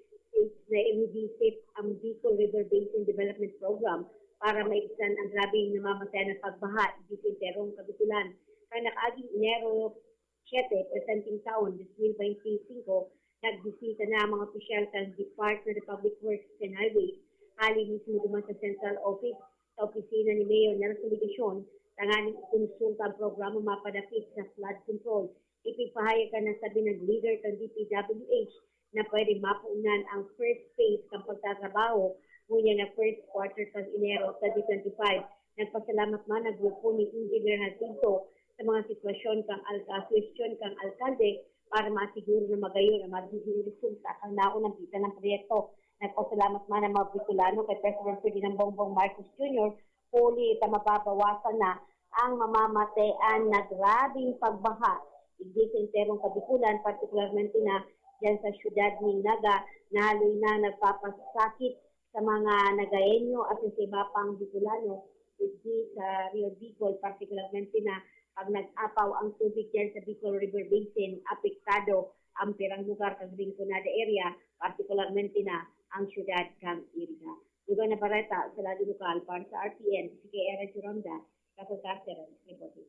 na i-revisit ang Bicol River Basin Development Program para maibsan ang grabeng namamatayan ng pagbaha sa enterong Kabikulan. Kan nakaaging Enero siyete, presenteng taon, dos mil beintisinko, nagbisita na ang mga opisyal kan Department of Public Works and Highways, hali mismo duman sa Central Office, sa opisina ni Mayor Nelson Legacion, tanganing ikonsulta ang programa mapadapit sa flood control. Ipigpahayag kan nasabi ng leader kan D P W H na pwede mapunan ang first phase kan pagtatrabaho ngunyan na first quarter kan Enero twenty twenty-five. Nagpasalamat man ang grupo ni Engineer Jacinto sa mga sitwasyon kang al-, ah, suhestyon kang alkalde para masiguro na magayon ang magiging resulta kan naunang bitan ng proyekto. Nagpasalamat man ang mga Bicolano kay President Ferdinand Bongbong Marcos Junior huli ta mababawasan na ang mamamatean na grabeng pagbaha digdi sa enterong Kabikulan, partikularmente na diyan sa siyudad ning Naga, na haloy na nagpapasakit sa mga Nagaeño at sa iba pang Bicolano digdi sa Real Bicol, partikularmente na pag nag-apaw ang tubig diyan sa Bicol River Basin, apektado ang pirang lugar kan Rinconada area, partikularmente na ang siyudad kan Iriga. Dugang na bareta sa lado lokal para sa R T N, si K R Churonda, Capital Caster, reporting.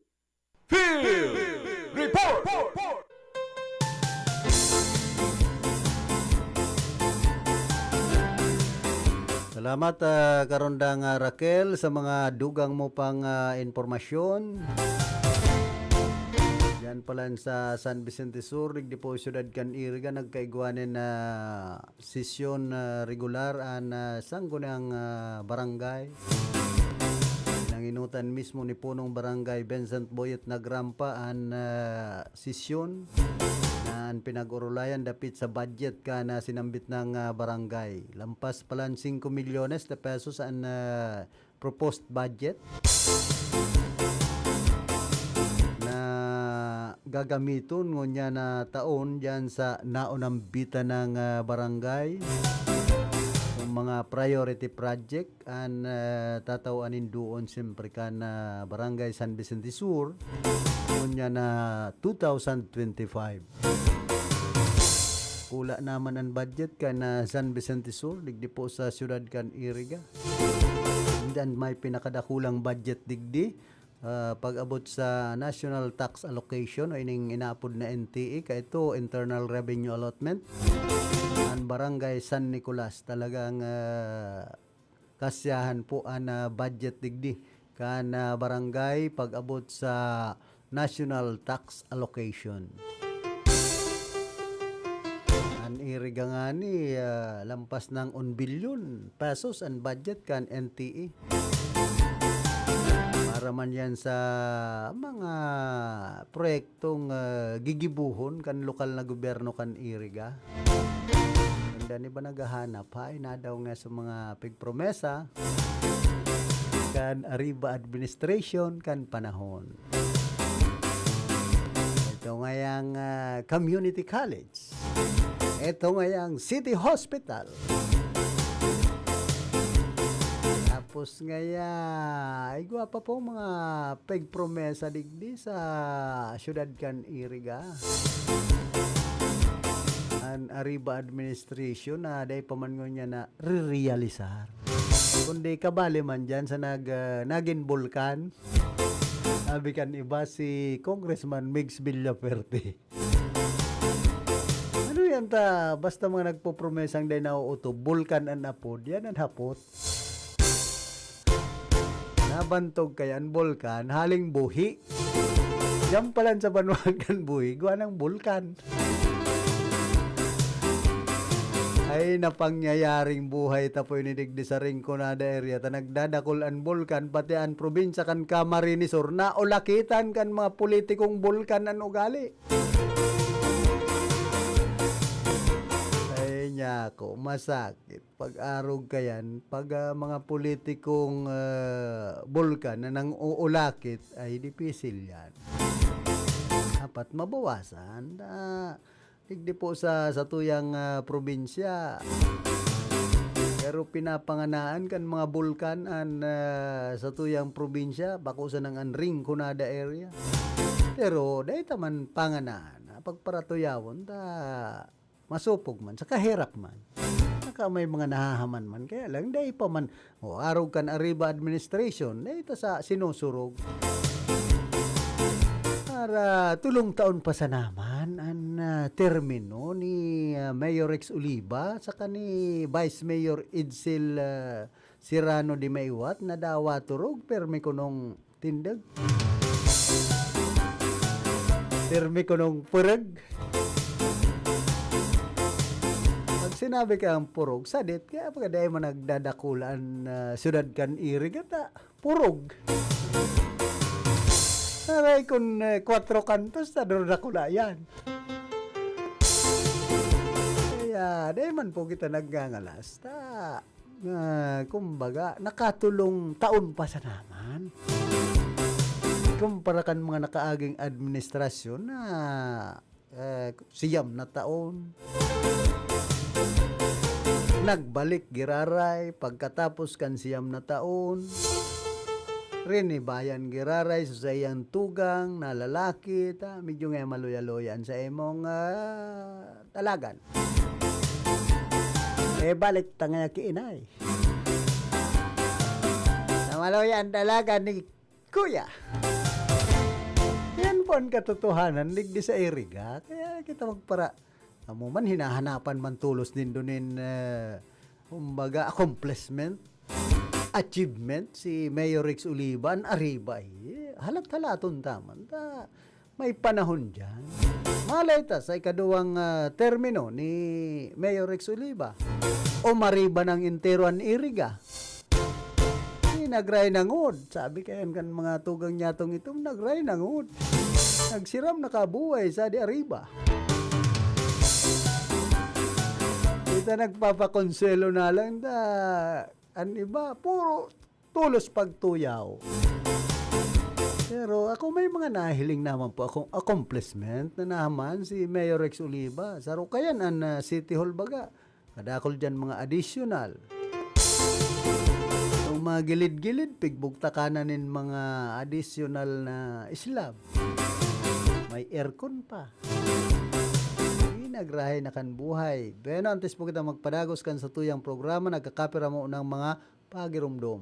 Field Report! Salamat, ah, Karondang, ah, Raquel, sa mga dugang mo pang, ah, impormasyon. Diyan pala sa San Vicente Sur, digdi po siyudad kan Iriga, nagkaigwa nin, ah, sesyon, ah, regular an, ah, Sangguniang, ah, Barangay. Nanginutan mismo ni Punong Barangay Vincent Boyet Nagrampa an, ah, sesyon na an pinag-orolayan dapit sa budget kan, ah, sinambit na, ah, barangay. Lampas pala an singko milyones de pesos an, ah, proposed budget na gagamiton ngunyan na taon diyan sa naunambitan na, ah, barangay. Ang mga priority project an, ah, tataw-an nin duon siyempre kan, ah, Barangay San Vicente Sur, ngunyan na two thousand twenty-five. Kula naman an budget kan, ah, San Vicente Sur, digdi po sa siyudad kan Iriga. Diyan may pinakadakulang budget digdi. Ah, pag-abot sa National Tax Allocation o ining inaapod na N T A, kaito, Internal Revenue Allotment, an Barangay San Nicolas, talagang, ah, kasyahan po an, ah, budget digdi kan, ah, barangay pag-abot sa national tax allocation. An Iriga ngani, ah, lampas ng un bilyon pesos an budget kan N T A. Para man yan sa mga proyektong, ah, gigibohon kan lokal na gobyerno kan Iriga. Inda ni ba naghahanap, ha? Inadaw nga sa mga pigpromesa kan Arriba administration kan panahon. Ito ngayang, ah, community college. Ito ngayang city hospital. Tapos ngaya, ay, gwapa po mga pigpromesa digdi sa syudad kan Iriga. An Arriba administration na dai pa man ngunyan na rerealisar. Kundi kabali man dyan sa nag-, ah, nagin bulkan. Sabi kan iba, si Congressman Migs Villafuerte. Ano yan ta? Basta mga nagpopromesang dai nauutob, bulkan an apod. Yan an hapot. Nabantog kaya an bulkan, haling buhi. Diyan pa lang sa banwaan kan buhi, gawa ng bulkan. Ay, napangyayaring buhay ta po ini digdi sa Rinconada area ta nagdadakul an bulkan, pati an probinsya kan Camarines Sur, naulakitan kan mga politikong bulkan an ugali. Ay, nyako, masakit. Pag-arog ka yan, pag, ah, mga politikong, ah, bulkan na nang-uulakit, ay dipisil yan. Dapat mabawasan. Ah, digdi po sa, sa tuyang, ah, probinsya. Pero pinapanganaan kan mga bulkan an, ah, sa tuyang probinsya, bako sa nang an Rinconada area. Pero dahil ta man panganaan, ah, pagparatuyawon ta, masopog man, saka herak man. Saka may mga nahahaman man. Kaya lang, dai pa man, o, arog kan Arriba administration, dai ta sa sinusurog. Para tulong taon pa sana man an, ah, termino ni, ah, Mayor Rex Oliva saka ni Vice Mayor Edsel, ah, Serrano de Maiwat na dawa turog, permi kunong tindog. Permi kunong purog. Pag sinabi kang purog, sadit, kaya pagka dai man nagdadakula an, ah, syudad kan Iriga ta, purog. Aray, kun, eh, kwatro kantos, ta dakula yan. Kaya, dai man po kita nagngangalas. Ta, ah, kumbaga, nakatulong taon pa sana man. Kumpara kan mga nakaaging administrasyon na, eh, siyam na taon. Nagbalik giraray pagkatapos kan siyam na taon. Rinibayan giraray sa saiyang tugang na lalaki, ta, medyo nga maluya-luya an sa imong, ah, dalagan. Eh, balik ta ngaya ki inay. Namalo yan dalagan ni Kuya. Yan po an katotohanan, digdi sa Iriga. Kaya kita magpara-, amo man, hinahanapan man tolos nindo nin, eh, kumbaga, accomplishment, achievement, si Mayor Rex Oliva, an Arriba, eh, halat-halaton ta man. Ta, may panahon diyan. Malay ta sa ikaduwang, ah, termino ni Mayor Rex Oliva. O mariba ng entero an Iriga. Di nagray nangod. Sabi kayan kan mga tugang niya tong itom, nagray nangod. Nagsiram na kabuhay sa di Arriba. Kita nagpapakonsuelo na lang ta. An iba, puro tolos pagtuyaw. Pero ako may mga nahiling naman po akong accomplishment na naman si Mayor Rex Oliva. Saro kayan an, ah, City Hall baga. Kadakol diyan mga additional. Itong mga gilid-gilid, pigbugtakan na nin mga additional na slab. May aircon pa. Di nagrahay na kan buhay. Bueno, antes po kita magpadagos kan sa tuyang programa, nagkakapira mo ng mga pagirumdom.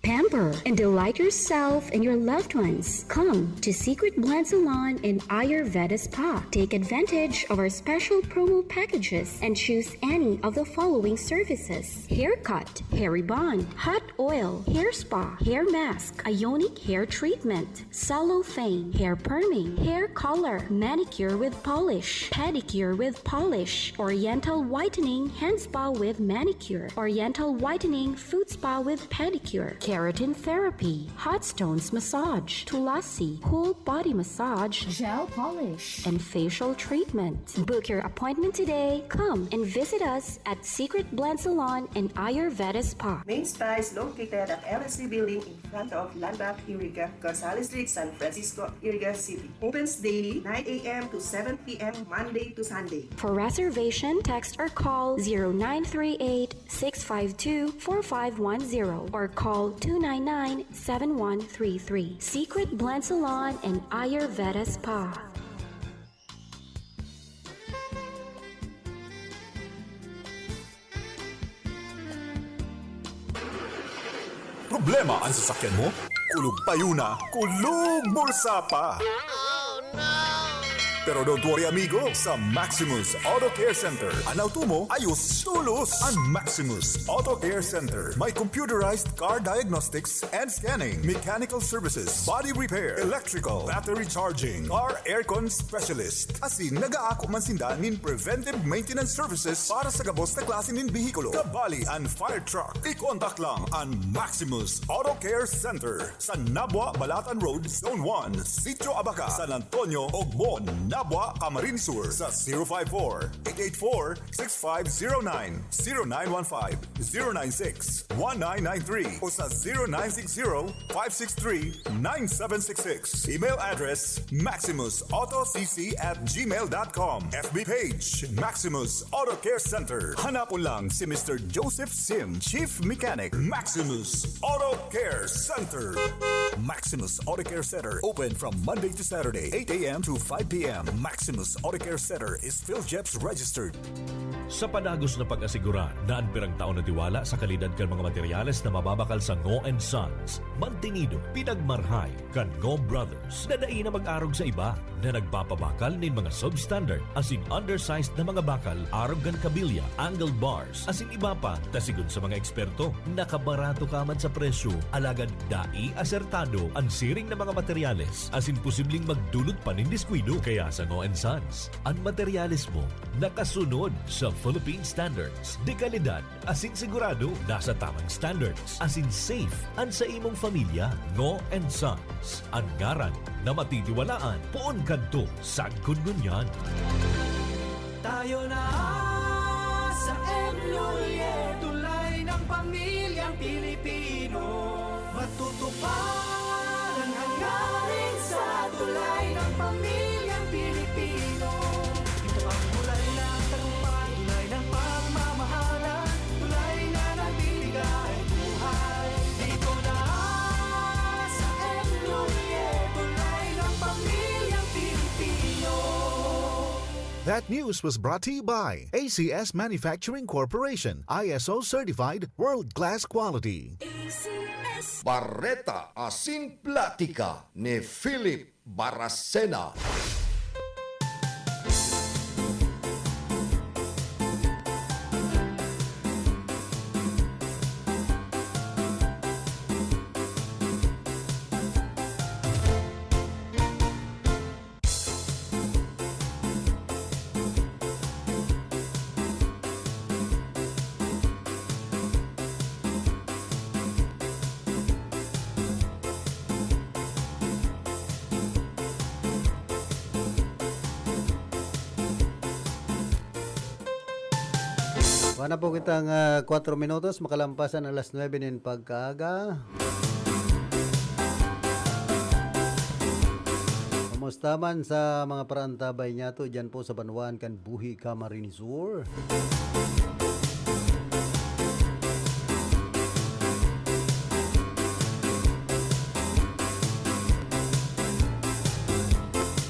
Pamper and delight yourself and your loved ones. Come to Secret Blend Salon and Ayurveda Spa. Take advantage of our special promo packages and choose any of the following services: haircut, hair rebond, hot oil, hair spa, hair mask, ionic hair treatment, cellophane, hair perming, hair color, manicure with polish, pedicure with polish, oriental whitening, hand spa with manicure, oriental whitening, foot spa with pedicure, keratin therapy, hot stones massage, tulasi, whole body massage, gel polish, and facial treatment. Book your appointment today. Come and visit us at Secret Blend Salon and Ayurveda Spa. Main Spa is located at L S C Building in front of Landmark Iriga, Gonzales Street, San Francisco, Iriga City. Opens daily, nine a m to seven p m, Monday to Sunday. For reservation, text or call zero nine three eight, six five two, four five one zero or call two nine nine, seven one three three. Secret Blend Salon and Ayurveda Spa. Problema an sasakyan mo? Kulog payo na, kulog bulsa pa! Pero don't worry, amigo, sa Maximus Auto Care Center, an auto mo ayos tolos. An Maximus Auto Care Center may computerized car diagnostics and scanning, mechanical services, body repair, electrical, battery charging, car aircon specialist. Asin nagaako man sinda nin preventive maintenance services para sa gabos na klase nin behikulo, kabali an fire truck. I-contact lang an Maximus Auto Care Center sa Nabua, Balatan Road, Zone one, Sitio Abaca, San Antonio, Ogbon, Nabua, Camarines Sur, sa zero five four, eight eight four, six five zero nine, zero nine one five, zero nine six, one nine nine three o sa zero nine six zero, five six three, nine seven six six. Email address, maximus auto c c at gmail dot com. F B page, Maximus Auto Care Center. Hanapon lang si Mister Joseph Sim, Chief Mechanic, Maximus Auto Care Center. Maximus Auto Care Center, open from Monday to Saturday, eight a m to five p m. Maximus Auto Care Center is PhilGEPS registered. Sa padagos na pag-asigurar na an pirang taon na tiwala sa kalidad kan mga materyales na mababakal sa Ngo and Sons, mantinido, pinagmarhay kan Ngo Brothers na dai na mag-arog sa iba na nagpapabakal nin mga substandard asin undersized na mga bakal arog kan kabilya, angle bars, asin iba pa, ta sigon sa mga eksperto, nakabarato ka man sa presyo, alagad dai asertado an siring na mga materyales asin posibleng magdulot pa nin diskuido. Kaya sa Ngo and Sons, an materyales mo nakasunod sa Philippine Standards de Calidad asin sigurado nasa tamang standards asin safe an sa imong pamilya. Ngo and Sons, an ngaran na matitiwalaan poon kadto sagkod ngunyan. Tayo na sa Enlule, tulay ng pamilyang Pilipino. Matutupad ang hangarin sa tulay ng pamilyang Pilipino. Ito ang tulay ng tagumpay, tulay ng pagmamahalan, tulay na nagbibigay buhay. Dito na sa Enlule, tulay ng pamilyang Pilipino. That news was brought to you by A C S Manufacturing Corporation, I S O certified, world-class quality. A C S. Bareta asin platika ni Philip Baracena. Wala na po kitang, ah, kwatro minutos, makalampas ang alas nuebe nin pagkaaga. Kumusta man sa mga paraantabay niyato diyan po sa banwaan kan Buhi, Camarines Sur?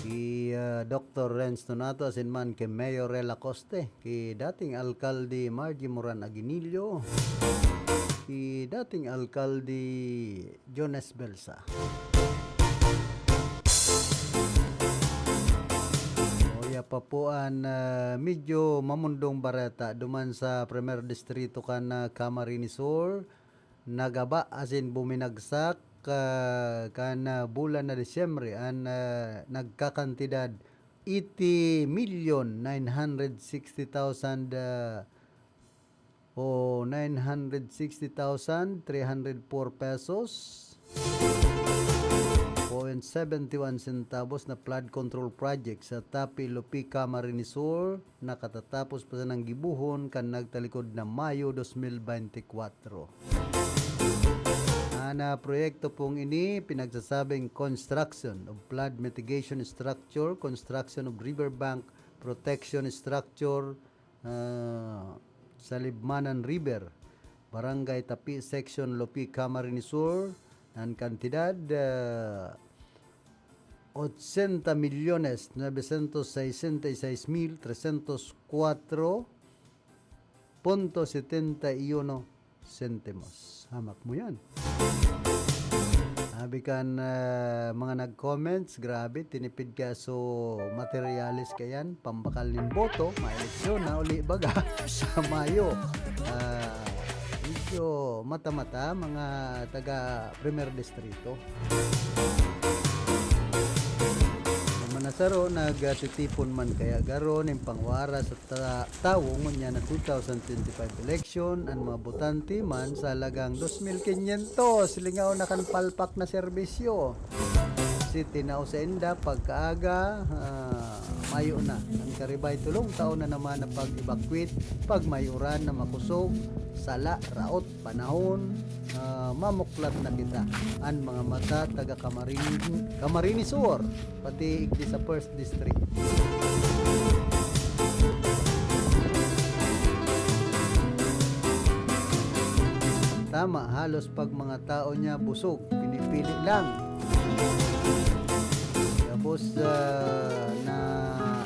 Si, ah, Doktor Renz Donato asin man ki Mayor Rel Acoste, ki dating Alkalde Margie Moran Aguinillo, ki dating alkalde Jones Belsa. Uya pa po an, ah, medyo mamundong bareta duman sa Primer Distrito kan, ah, Camarines Sur. Nagaba asin buminagsak, ah, kan, ah, bulan na Disyembre an, ah, nagkakantidad eighty million nine hundred sixty thousand, ah, o nine hundred sixty thousand three hundred four pesos, point seventy one centavos na flood control project sa Tapi, Lupi, Camarines Sur, na katatapos pa sanang gibohon kan nagtalikod na Mayo dos mil bente kwatro. An, ah, proyekto pong ini pinagsasabing construction of flood mitigation structure, construction of riverbank protection structure, ah, sa Libmanan River, Barangay Tapi, Section Lupi, Camarines Sur, an kantidad, ah, ochenta milyones novecientos sesenta y seis mil trescientos cuatro punto setenta y uno sentimos. Hamak mo yan. Sabi kan, ah, mga nag-comments, "Grabe, tinipid ka so materyales kayan, pambakal nin boto, maeleksyon na uli baga sa Mayo." Ah, medyo mata-mata, mga taga Primer Distrito. Ang manasaro, nagtitipon man kaya garo nin pangwara sa ta-, tawo ngunyan na two thousand twenty-five election, an mga botante man sa halagang dos mil quinientos, lingaw na kan palpak na serbisyo. Kasi tinao sa inda, pagkaaga, ah, mayo na. Ang karibay, tulong taon na naman na pag-evacuate, pag may uran na makusog, sala, raot, panahon, ah, mamuklat na kita. An mga mata, taga Camarines, Camarines Sur, pati igdi sa First District. Tama, halos pag mga tao niya busog, pinipili lang. Tapos, ah, na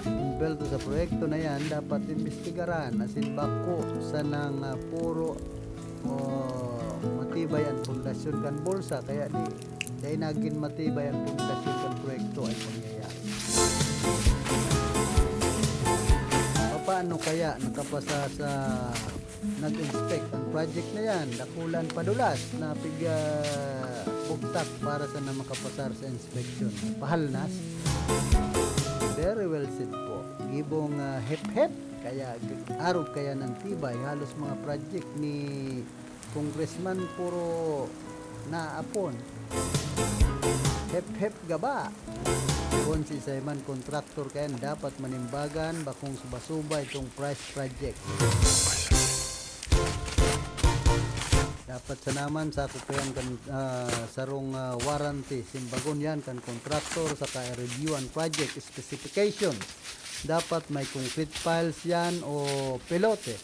involved sa proyekto na yan, dapat imbestigaran, asin bako sanang, ah, puro, oh, matibay ang pundasyon kan bulsa, kaya di, dai nagin matibay ang pundasyon kan proyekto ay pangyayari. Paano kaya nakapasa sa nag-inspect ang project na yan? Dakulan padulas na pig, ah, bugtak para sa na makapasar sa inspection. Pahalnas? Very well said po. Gibong, ah, hep-hep. Kaya g-, arog kaya ng tibay. Halos mga project ni Congressman puro naapon. Hep-hep gaba. Kun si Simon Contractor kayan dapat manimbagan, bakong suba-suba itong price project. Dapat sana man sa kukuyan kan, ah, sarong, ah, warranty, simbagon yan kan contractor saka i-review an project specification. Dapat may concrete piles yan o pilote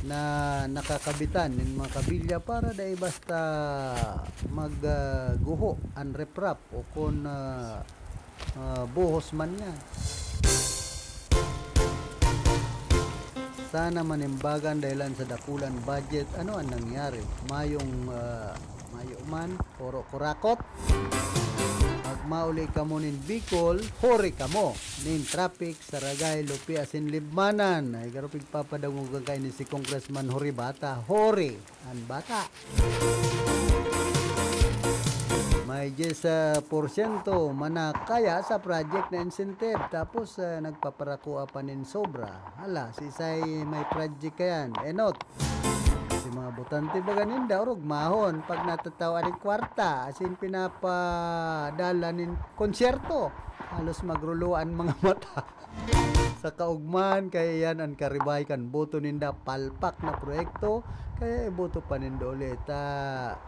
na nakakabitan nin mga kabilya para dai basta mag, ah, guho an riprap o kun, ah, ah, buhos man yan. Sana manimbagan dahilan sa dakulan budget. Ano ang nangyari? Mayong, ah, mayo man, puro kurakot. Pag mauli kamo nin Bicol, huri kamo nin traffic sa Ragay, Lupi asin Libmanan. Ay, garo pigpapadangogan kayo ni si Congressman Huri Bata. Huri! An bata. May diyes, ah, porsyento manakaya sa project na incentive, tapos, ah, nagpaparakua pa nin sobra. Hala, sisay may project kayan? Enot. Si mga botante baga ninda, orog mahon, pag natatawa nin kwarta, asin pinapadala nin konsyerto. Halos magruluan mga mata. Sa kaugmahan, kaya yan an karibay kan boto ninda, palpak na proyekto, kaya iboto pa nindo ulit ta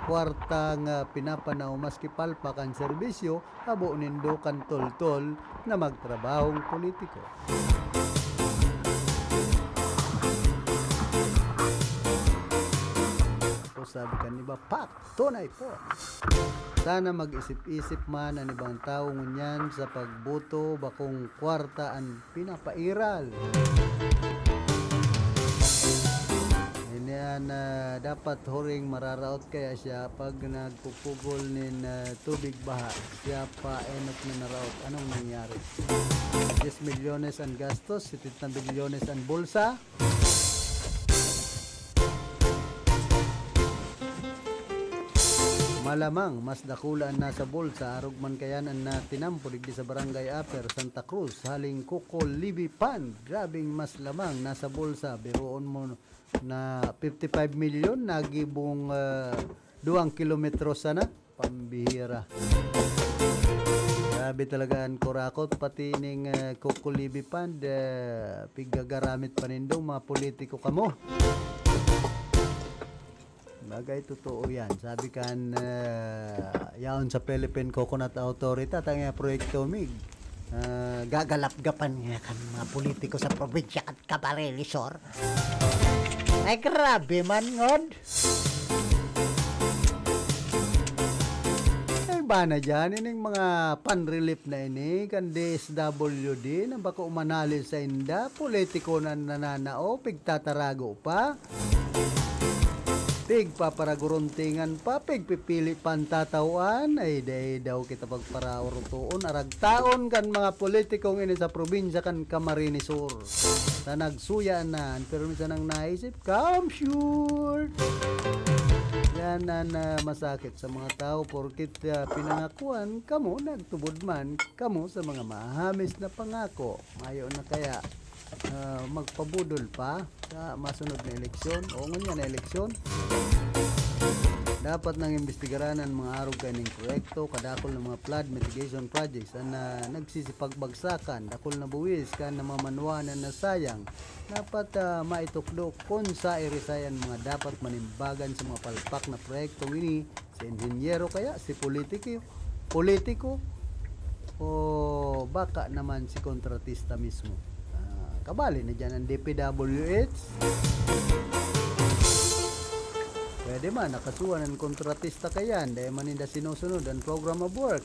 kwarta nga pinapanaw maski palpak an serbisyo, habo nindo kan toltol na magtrabahong politiko. Tapos sabi kan iba, "Pak!" Tunay po. Sana mag-isip-isip man an ibang tawo ngunyan sa pagboto, bakong kwarta an pinapairal. Ini na dapat huring mararaot kaya siya pag nagpupugol nin, ah, tubig baha. Siya pa enot na naraot. Anong nangyari? Diyes milyones ang gastos, setenta milyones ang bulsa. Malamang mas dakula an nasa bulsa, arog man kayan an natinampo digdi sa Barangay Upper Santa Cruz, haling Coco Levy Fund. Grabing mas lamang nasa bulsa, biruon mo na fifty-five milyon, nagibong, ah, duwang kilometro sana. Pambihira. Grabe talaga an kurakot, pati ning, ah, Coco Levy Fund, ah, piggagaramit pa nindong mga politiko kamo. Bagay, totoo yan. Sabi kan, ah, yaon sa Philippine Coconut Authority, at ang iyang proyekto, mig, ah, gagalapgapan nga kan mga politiko sa probinsya kan Camarines Sur. Ay, grabe man, ngod. Ay, bana dyan, ining mga pan-relief na ini, kan D S W D, na bako manali sa inda, politiko na nananao, pigtatarago pa. Pigpaparaguruntingan pa, pigpipili pa an tatawan. Ay, dai daw kita pagpararutoon, aragtaon kan mga politikong ini sa probinsya kan Camarines Sur. Ta nagsuya na, an pirmi sanang naisip, "Kamsure!" Yan an, ah, masakit sa mga tao, porket, ah, pinangakuan kamo, nagtubod man kamo sa mga mahamis na pangako. Mayo na kaya, ah, magpabudol pa sa masunod na eleksyon? O ngunyan na eleksyon? Dapat nang imbestigaran an mga arog kaining proyekto, kadakul na mga flood mitigation projects an, ah, nagsisipagbagsakan, dakul na buwis kan namamanwaan an nasayang. Dapat, ah, maitukdo kun sa irisay an mga dapat manimbagan sa mga palpak na proyektong ini, si inhenyero kaya, si politiki-, politiko, o baka naman si kontratista mismo. Ah, kabali na dyan ang D P W H. Pwede man, nakasuhan ang kontratista kayan, dahil man ninda sinusunod ang program of work.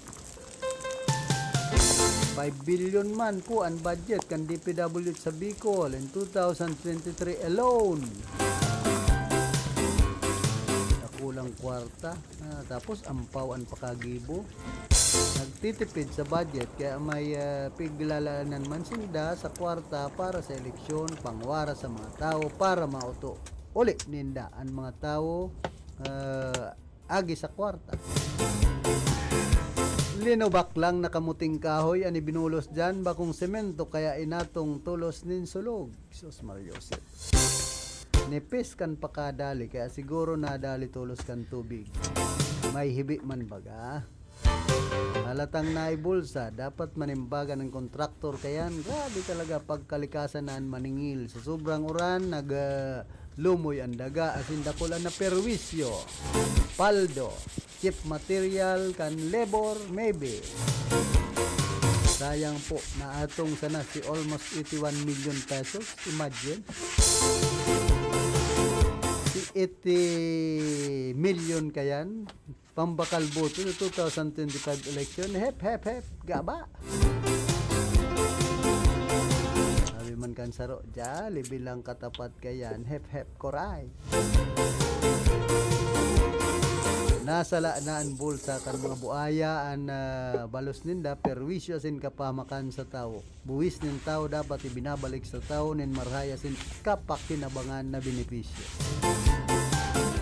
Five billion man po ang budget kan D P W H sa Bicol in two thousand twenty-three alone. Dakulang kwarta. Ah, tapos ampaw an pakagibo. Nagtitipid sa budget, kaya may, ah, piglalanan man sinda sa kwarta para sa eleksyon, pangwara sa mga tawo, para mauto uli ninda an mga tawo, ah, agi sa kwarta. Linubak lang na kamuting kahoy an ibinulos diyan, bakong semento, kaya inatong tulos nin sulog. Sus, Maria Josep. Nipis kan pakadali, kaya siguro nadali tulos kan tubig. May hibi man baga. Halatang naibulsa, dapat manimbagan ang kontraktor, kayan grabe talaga pagkalikasan na an maningil. Sa sobrang uran, nag, ah, lumoy an daga, asin dakul an naperwisyo. Paldo, cheap material, kan labor, maybe. Sayang po, naatong sana si almost eighty-one million pesos. Imagine. Si eighty million kayan, pambakal boto sa two thousand twenty-five election. Hep, hep, hep, gaba. Sabi man kan saro, "Jollibee lang katapat kayan, hep, hep, koray." Nasala na an bulsa kan mga buaya, an, ah, balos ninda, perwisyo asin kapahamakan sa tawo. Buwis nin tawo dapat ibinabalik sa tawo nin marahay asin kapakinabangan na benepisyo.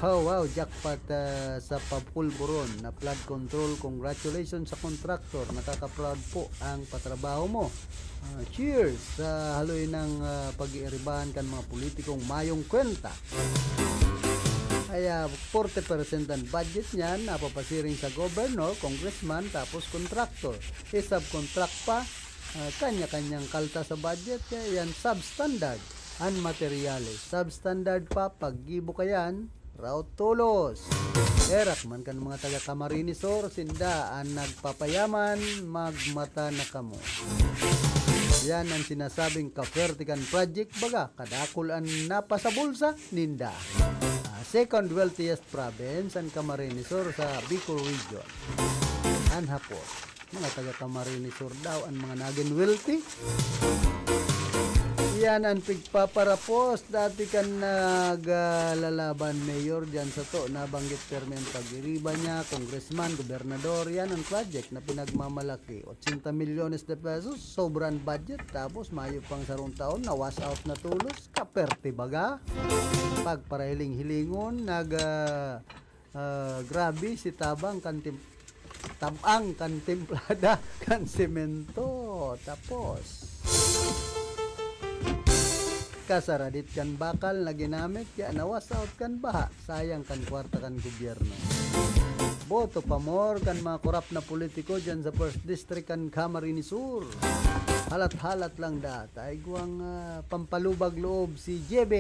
Oh, wow, jackpot, ah, sa papulburon na flood control. Congratulations sa contractor, nakaka-proud po ang patrabaho mo. Ah, cheers sa haloy ng, ah, pag-iiribahan kan mga politikong mayong kwenta. Kaya forty percent ang budget niyan napapasiring sa governor, congressman, tapos contractor. I-subcontract pa, ah, kanya-kanyang kalta sa budget, kaya yan substandard. An materyales, substandard pa, paggibo kayan, raot tolos. Erak man kan mga taga Camarines Sur, sinda an nagpapayaman, magmata na kamo. Yan ang sinasabing kapwerte kan project, baga, kadakul an napasabulsa ninda. Ah, second wealthiest province an Camarines Sur sa Bicol Region. An hapot, mga taga Camarines Sur daw an mga nagin wealthy. Yan ang pigpaparapos dati kan naglalaban mayor diyan sa to. Nabanggit permi ang pagiriba niya, congressman, gobernador. Yan ang project na pinagmamalaki. Ochenta milyones de pesos, sobrang budget. Tapos mayo pang sarong taon, na-wash out na tulos. Kaperte baga. Pagparahiling-hilingon, nag, ah, ah, grabe si tabang kan tim-, tabang kan timplada kan semento. Tapos, kasaradit kan bakal na ginamit, kaya na-wash out kan baha. Sayang kan kwarta kan gobyerno. Boto pamor kan mga korap na politiko diyan sa First District kan Camarines Sur. Halat-halat lang da. Taigwang, ah, pampalubag loob si J B.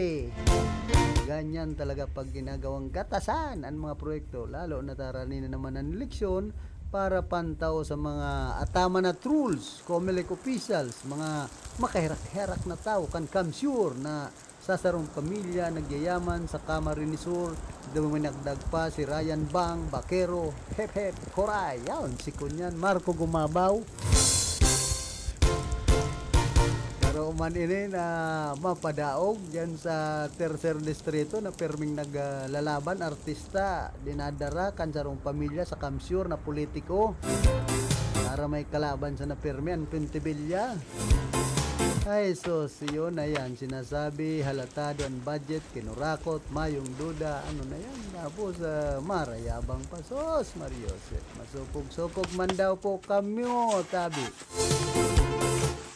Ganyan talaga pag ginagawang gatasan ang mga proyekto, lalo na tarani na naman ang eleksyon para pantao sa mga ataman na trolls, Comelec officials, mga makaherak-herak na tao kan CamSur na sa sarong pamilya nagyayaman sa Camarines Sur, duminagdag pa si Ryan Bang Bakero, hep hep, koray, yaon si Kunyan, Marco Gumabaw. Pero man ini na mapadaog diyan sa Tercer Distrito na perming naglalaban, artista, dinadara kan sarong pamilya sa CamSur na politiko para may kalaban sa na permi, ang Quintevilla. Ay, sus, yun na yan. Sinasabi, halatado ang budget, kinurakot, mayong duda, ano na yan. Tapos, ah, marayabang pa. Sus, Mariosep, masukog-sukog man daw po kami, tabi.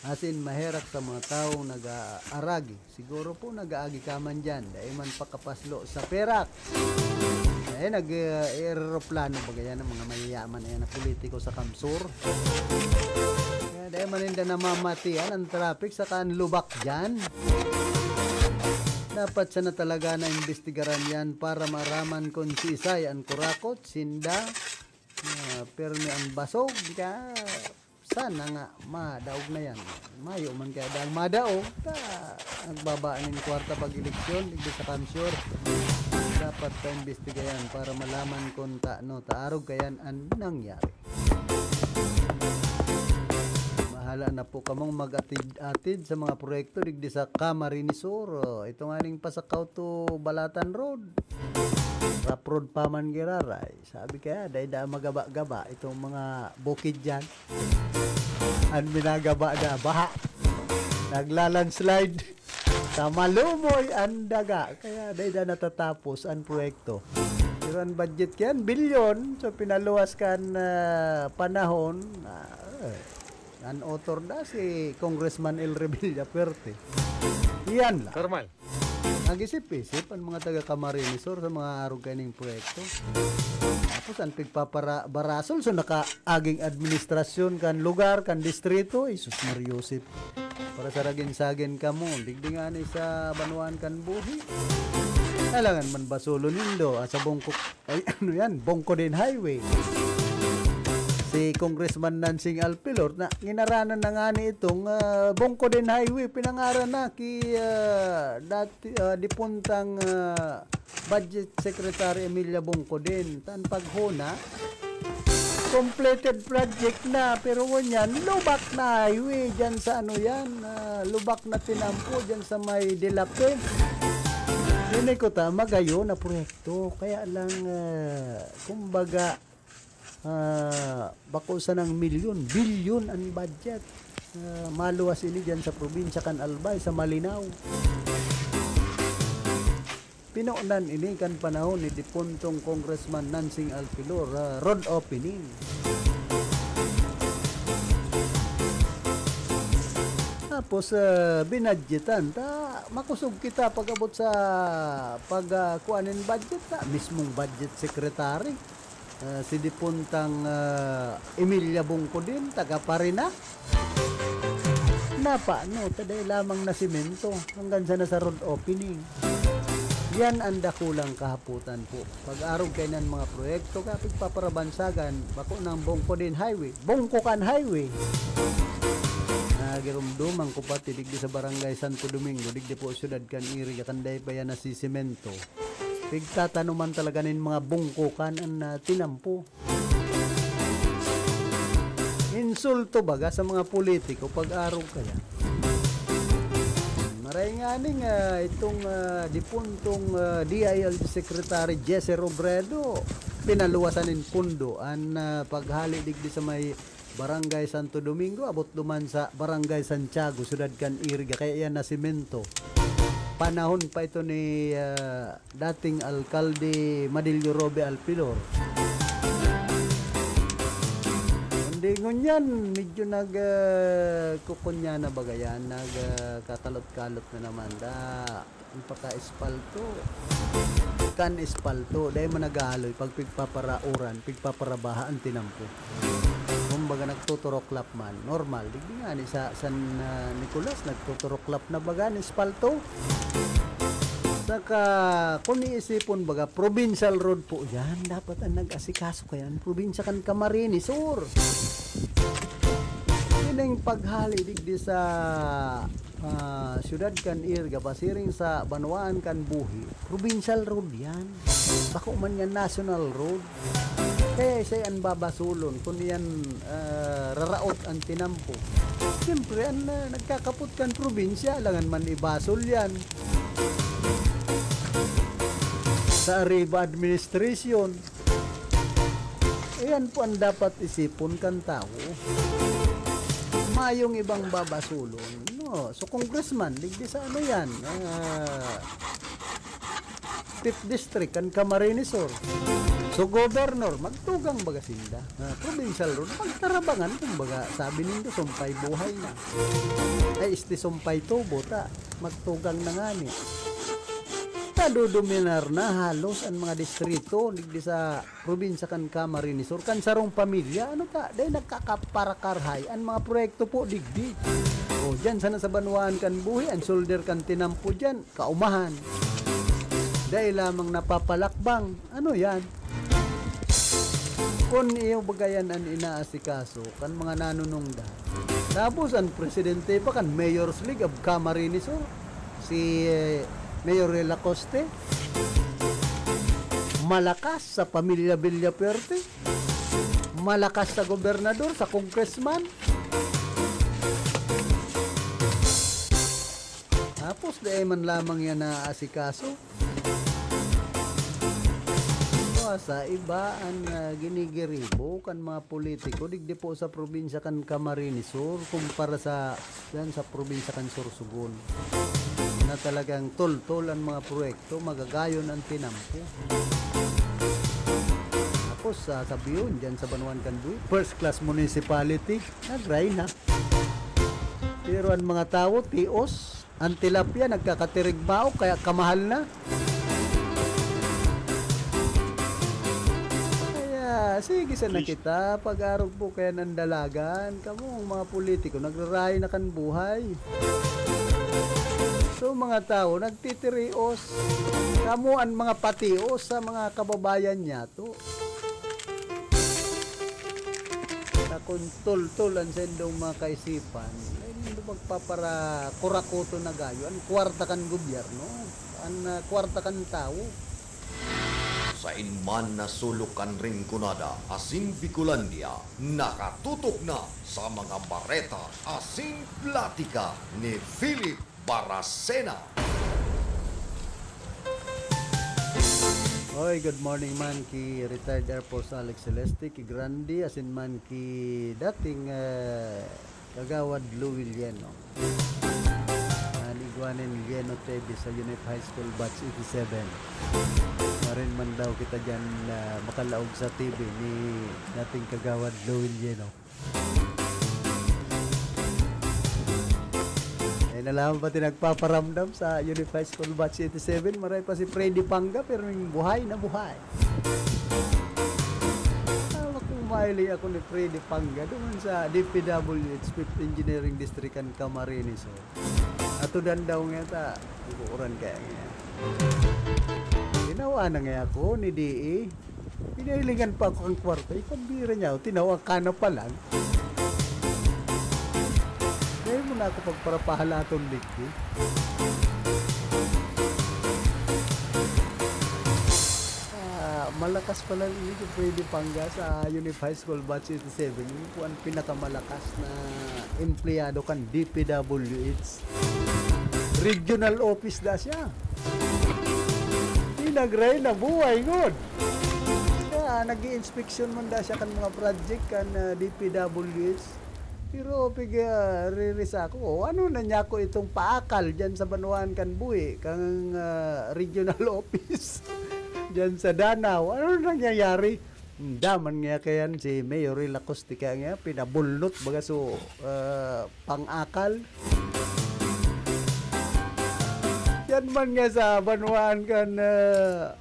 As in, maherak sa mga taong nag-aaragi. Siguro po, nag-aagi ka man dyan. Dai man pakapaslo sa perak. Eh, nag-eroplano ba yan ang mga mayayaman na yan na politiko sa CamSur? Kaya dai man ninda namamatian ang traffic sa kan lubak dyan. Dapat sana talaga na imbestigaran yan para maraman kung si Isay ang kurakot, sinda, ah, permi ang basog, ka, sana nga madaog na yan. Mayo man kaya daang madaog, ta, nagbaba nin kwarta pag eleksyon, digdi sa CamSur. Dapat paimbestigayan para malaman kung ta, no, taarog kayan ang nangyari. Bahala na po kamong mag-atid-atid sa mga proyekto digdi sa Camarines Sur. Oh, ito nga ning Pasacao to Balatan Road. Rough road pa man giraray. Sabi kaya, dai da magaba-gaba itong mga bukid dyan. Ang minagaba na baha. Nagla-landslide. Sa malumoy ang daga. Kaya dai da natatapos ang proyekto. Pero ang budget kayan, bilyon. So, pinaluwas kan, ah, panahon, ah, eh, ang author na si Congressman El Revilla Fuerte. Iyan lang. Normal. Nag-isip-isip ang mga taga Camarines Sur sa mga arog kaining proyekto. Tapos ang pigpapara-, barasol sa nakaaging administrasyon kan lugar, kan distrito, Jesus Mariosep. Para sa ragin-sagin kamo, digdi nga ni sa banwaan kan buhi. Kailangan man basolo nindo, ah, sa bungkok, ay, ano yan, Bongkodin Highway. Si Congressman Nancing Alpilor, na nginaranan na nga ni itong, ah, Bongkodin Highway, pinangaran na ki, ah, dati, ah, dipuntang, ah, Budget Secretary Emilia Bongkodin. Tan paghona, completed project na, pero ngunyan, lubak na highway dyan sa ano yan, ah, lubak na tinampo dyan sa may Delape. Yun ay kuta, magayo na proyekto. Kaya lang, ah, kumbaga, ah, bako sanang milyon, bilyon ang budget. Ah, maluwas ini dyan sa probinsya kan Albay, sa Malinao. Pinonan ini kan panahon ni dipuntong Congressman Nancing Alpilor, ah, road opening. Tapos, ah, binadgetan. Ta, makusog kita pag-abot sa pag, ah, kuan nin budget, ta, mismong budget secretary. Ah, si dipuntang, ah, Emilia Bongkodin, taga Parina. Napano, ta dai lamang na semento hanggang sana sa road opening. Yan ang dakulang kahaputan po. Pag-arog kainan mga proyekto, kapag paparabansagan, bako ng Bongkodin Highway, Bongkokan Highway. Nagirumduman ko pati digdi sa Barangay Santo Domingo, digdi po siyudad kan Iriga, kanday pa yan nasisemento. Pigtatanuman talaga nin mga bungkukan an, ah, tinampo. Insulto baga sa mga politiko pag-arog kaya. Kaya nga ning, ah, itong, ah, dipuntong, ah, D I L G Secretary Jesse Robredo, pinaluwasan nin pondo an, ah, paghali digdi sa may Barangay Santo Domingo, abot duman sa Barangay Santiago, siyudad kan Iriga, kaya iyan nasemento. Panahon pa ito ni, ah, dating Alkalde Madilio Robe Alpilor. Kundi ngunyan, medyo nag, ah, kukunya na baga yan, nag, ah, katalot-kalot na naman. Da, ang paka-espalto. Kan espalto, dahil man naghahaloy, pag pigpaparauran, pigpaparabaha ang tinampo. Kumbaga, nagtuturoklap man. Normal, digdi nga ni sa San, ah, Nicolas, nagtuturoklap na baga ni espalto. Saka, kung iisipon baga, provincial road po yan. Dapat ang nag-asikaso kaya ang probinsya kan Camarines Sur. Yun ang paghali digdi sa, ah, siyudad kan Iriga, pasiring sa banwaan kan Buhi. Provincial road yan. Bako man yan national road. Kaya siya an babasulon, kun iyan, ah, raraot an tinampo. Siyempre, an, ah, nagkakapot kan probinsya, alangan man ibasol yan. Sa Arriba Administration, iyan po an dapat isipon kan tawo. Mayong ibang babasulon, no? So, congressman, digdi sa ano yan, ah, Fifth District, kan Camarines Sur. So, Governor, magtugang baga sinda. Ah, provincial road, magtarabangan, kumbaga, sabi nindo, sumpay buhay na. Ay, este sumpay tubo, ta, magtugang na ngani. Nadodominar na halos an mga distrito digdi sa probinsya kan Camarines Sur, kan sarong pamilya. Ano ta, dahil nagkakaparakarhay an mga proyekto po digdi. O, diyan sana sa banwaan kan Buhi, an shoulder kan tinampo diyan, kaumahan. Dai lamang napapalakbang. Ano yan? Kun iyo baga yan an inaasikaso kan mga nanunungdan. Tapos an presidente pa kan Mayor's League of Camarines Sur, si, eh, Mayor Rey Lacoste. Malakas sa pamilya Villafuerte. Malakas sa gobernador, sa congressman. Tapos, dai man lamang yan naaasikaso. Kaya sa iba, an, ah, ginigiribo kan mga politiko, digdi po sa probinsya kan Camarines Sur, kumpara sa, yan sa probinsya kan Sorsogon, na talagang toltol an mga proyekto, magagayon an tinampo. Tapos, sa Sabion, dyan sa Banwaan kan Buhi, first class municipality, nagray na. Pero an mga tawo, tios, an tilapia, nagkakatirigmaok, kaya kamahal na. Kaya, sige sana kita, pag-arog po kaya ng dalagan, kamo ang mga politiko, nagraray na kan buhay. So, mga tawo, nagtitirios. Kamo an mga patios sa mga kababayan niyato. Na kun toltol an saindong mga kaisipan, ay, magpapara-, kurakoton na gayo an kwarta kan gobyerno, an, ah, kwarta kan tawo. Sain man na sulok kan Rinconada asin Bicolandia, nakatutok na sa mga bareta asin platika ni Philip Baracena. Hoy, good morning man ki retired Air Force Alex Celeste, ki Grande, asin man ki dating, eh, Kagawad Louie Lieno. An igwa nin Lieno T V sa Unip High School Batch eighty-seven. Marin man daw kita diyan, ah, makalaog sa T V ni dating Kagawad Louie Lieno. Eh, nalaman pati nagpaparamdam sa Unip High School Batch eighty-seven, maray pa si Freddy Panga, pero yung buhay na buhay. Tawag ko, maili ako ni Freddy Panga doon sa D P W H, Fifth Engineering District kan Camarines Sur. Atudan daw nga ta, ang kukuran kaya nga. Ginawa na nga ako ni D E. Pinahilingan pa ako ang kwarta, ipambira niya ako, tinawa ka na pa lang. Dahil mo na ako pagparapahalaton, Digdi. Ah, malakas pala ni Freddy Panga sa Unip High School Batch eighty-seven. Yun po ang pinakamalakas na empleyado kan D P W H. Regional office da siya. Di nagray na buhay, ngod. Kaya nag-i-inspeksyon man da siya kan mga project kan, ah, D P W H. Pero piga riri sa ako, "Oh, ano na niya ako itong paakal dyan sa banwaan kan buhi, kang, ah, regional office dyan sa Danao? Ano nangyayari?" Hmm, daman nga kayan si Mayor Ila Coste kaya nga pinabulnot baga so, ah, pang-akal. Yan man nga sa banwaan kan, ah,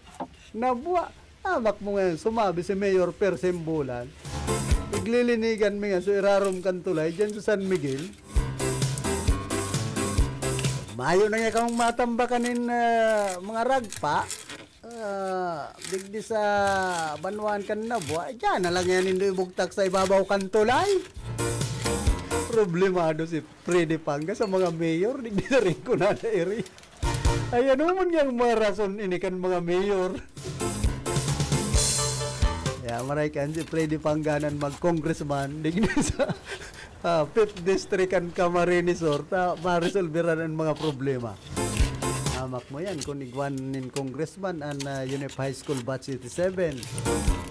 Nabua. Hamak mo ngayon, sumabi si Mayor Per Sembolan. Iglilinigan mi nga, so irarom kan tulay, dyan sa San Miguel. Mayo na nga kamong matambakan nin, ah, mga ragpa. Ah, digdi sa banwaan kan Nabua, diyan na lang yan nindo ibugtak sa ibabaw kan tulay. Problemado si Freddy Panga sa mga mayor, digdi sa Rinconada area. Ay, ano man yang mga rason ini kan mga mayor? Ya, maray kan si Freddy Panga nan mag-congressman, digdi sa, ah, Fifth District kan Camarines Sur, ta maresolberan an mga problema. Hamak mo yan, kung igwan nin congressman an, ah, Unip High School Batch eighty-seven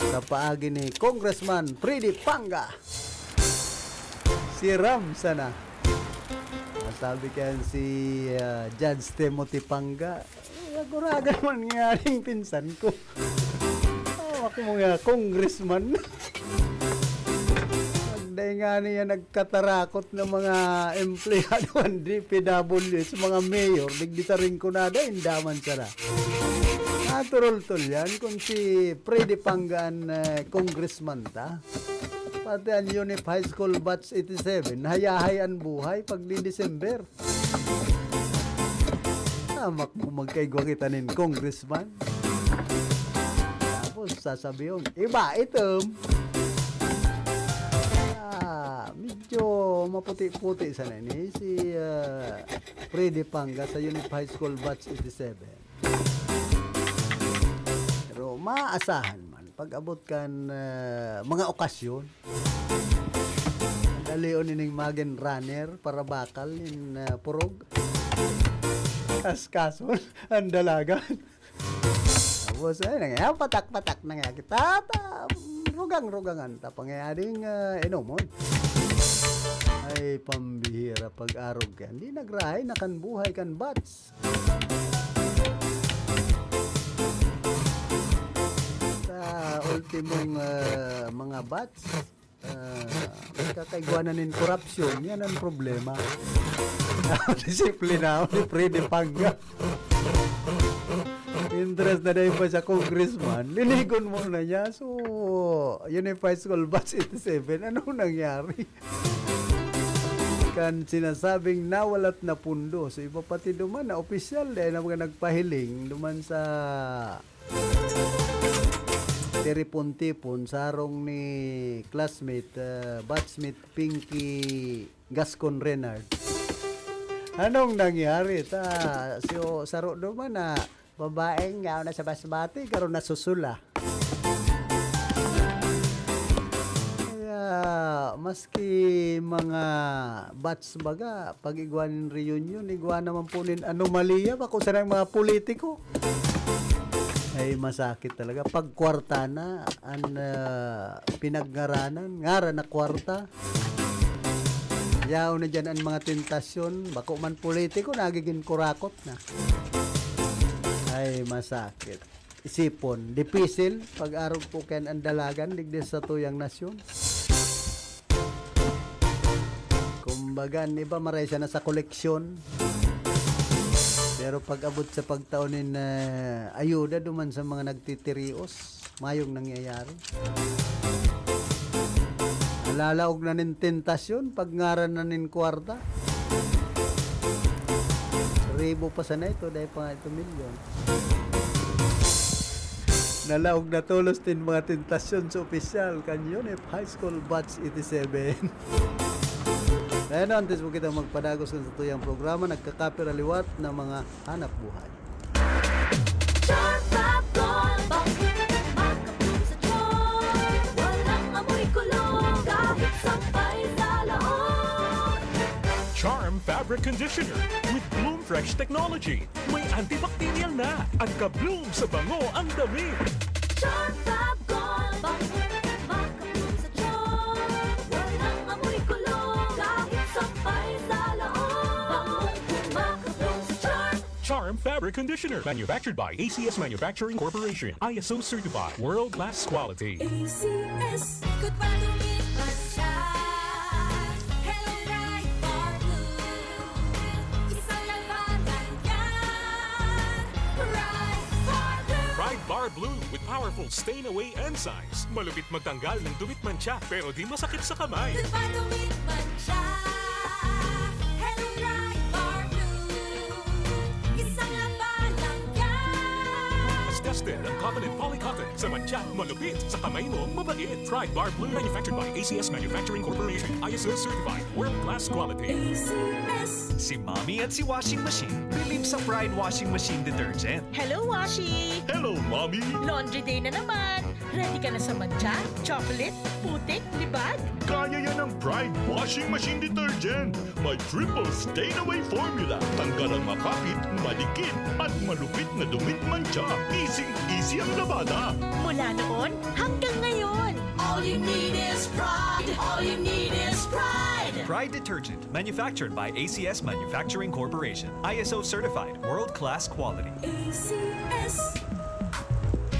sa paagi ni Congressman Freddy Panga. Si Ram sana. Masabi kayan si, ah, Judge Timothy Panga. Eh, naguragan man nga rin pinsan ko. Hawak mo nga, congressman. Pagday nga niya nagkatarakot ng mga empleyado ng D P W H, mga mayor, digdi sa Rinconada, indaman sana. Naturultol yan kung si Freddy Panga an, eh, congressman ta. Pati an Unip High School Batch eighty-seven, hayahay an buhay pag di December. Hamak mo magkaigwa kita nin congressman. Tapos sasabihon, "Iba, itom." Ah, medyo maputi-puti sana ini si, ah, Freddy Panga sa Unip High School Batch eighty-seven. Pero maasahan man, pag-abot kan, ah, mga okasyon, dalion nining magin runner para bakal nin, ah, purog. Kaskason, ang dalagan. Tapos, ay, nangya, patak-patak na nga kita. Ta, rugang-rugangan ta, pangyaring, ah, inomon. Ay, pambihira, pag-arog ka. Hindi nagrahay na kan buhay kan bats. Sa ultimong, ah, mga bats, ah, kakaigwanan nin korupsyon, yan ang problema. Disiplina ni Freddy Panga. Interest na dahil pa sa congressman, linigon mo na niya. So, Unified School Batch eighty-seven, anong nangyari? Kan sinasabing nawalat na pundo. So, iba pati duman na opisyal, dahil na mga nagpahiling duman sa tiripon-tipon, sarong ni classmate, ah, batchmate Pinky Gascon Renard. Anong nangyari? Ta, si o, saro duman na babaeng yaon na sa basmati, karon nasusula. Kaya, maski mga batch baga, pag igwa nin reunion, igwa naman po nin anomalya, bako sana yung mga politiko. Ay, masakit talaga. Pag kwarta na, an, ah, pinagngaranan, ngaran na kwarta. Yaon na dyan ang mga tentasyon. Bako man politiko, nagiging kurakot na. Ay, masakit. Isipon, dipisil, pag-arog po kan ang dalagan, digdi sa tuyang nasyon. Kumbaga, ang iba, maray siya na sa koleksyon. Pero pag-abot sa pagtao nin, ah, ayuda duman sa mga nagtitirios, mayong nangyayari. Nalalaog na nin tentasyon, pag ngaran na nin kwarta. Ribo pa sana ito, dahil pa nga ito milyon. Nalaog na tolos nin mga tentasyon sa opisyal kan Unip High School Batch eighty-seven. Kaya no, antes mo kitang magpadagos kan satuyang programa, nagkakapira liwat na mga hanap buhay. Sharp Rap Gold, bakit makapul sa tiyan? Walang amoy kulong, kahit sampay sa laot. Char Charm Fabric Conditioner with Bloom Fresh Technology. May antibacterial na. An ka-bloom sa bango ang damit. Charm Fab Gold, bango, maka-bloom sa charm. Walang amoy kulog, kahit sampay sa loob. Bangong maka-bloom sa charm. Charm Fabric Conditioner. Manufactured by A C S Manufacturing Corporation. I S O certified. World class quality. A C S. Good pa tumit man siya. Hello, Pride Bar Blue. Isang labanan yan. Pride Bar Blue. Pride Bar Blue with powerful stain away enzymes. Malupit magtanggal ng dumi at mantsa, pero di masakit sa kamay. Good pa tumit man siya. Hello, Pride Bar Blue. Isang labanan yan. Tested ang cotton and polycotton. Sa mantsa, malupit. Sa kamay mo, mabait. Pride Bar Blue. Manufactured by A C S Manufacturing Corporation. I S O certified. World class quality. A C S. Si Mommy at si Washing Machine bilib sa Pride Washing Machine Detergent. Hello, Washi! Hello, Mommy! Laundry day na naman! Ready ka na sa mantsa, chocolate, putik, libag? Kaya yan ng Pride Washing Machine Detergent. May triple stain away formula. Tanggal ang makapit, madikit, at malupit na dumi at mantsa. Easy-easy ang labada. Mula noon hanggang ngayon! All you need is pride. All you need is pride. Pride Detergent, manufactured by A C S Manufacturing Corporation. I S O certified, world-class quality. A C S.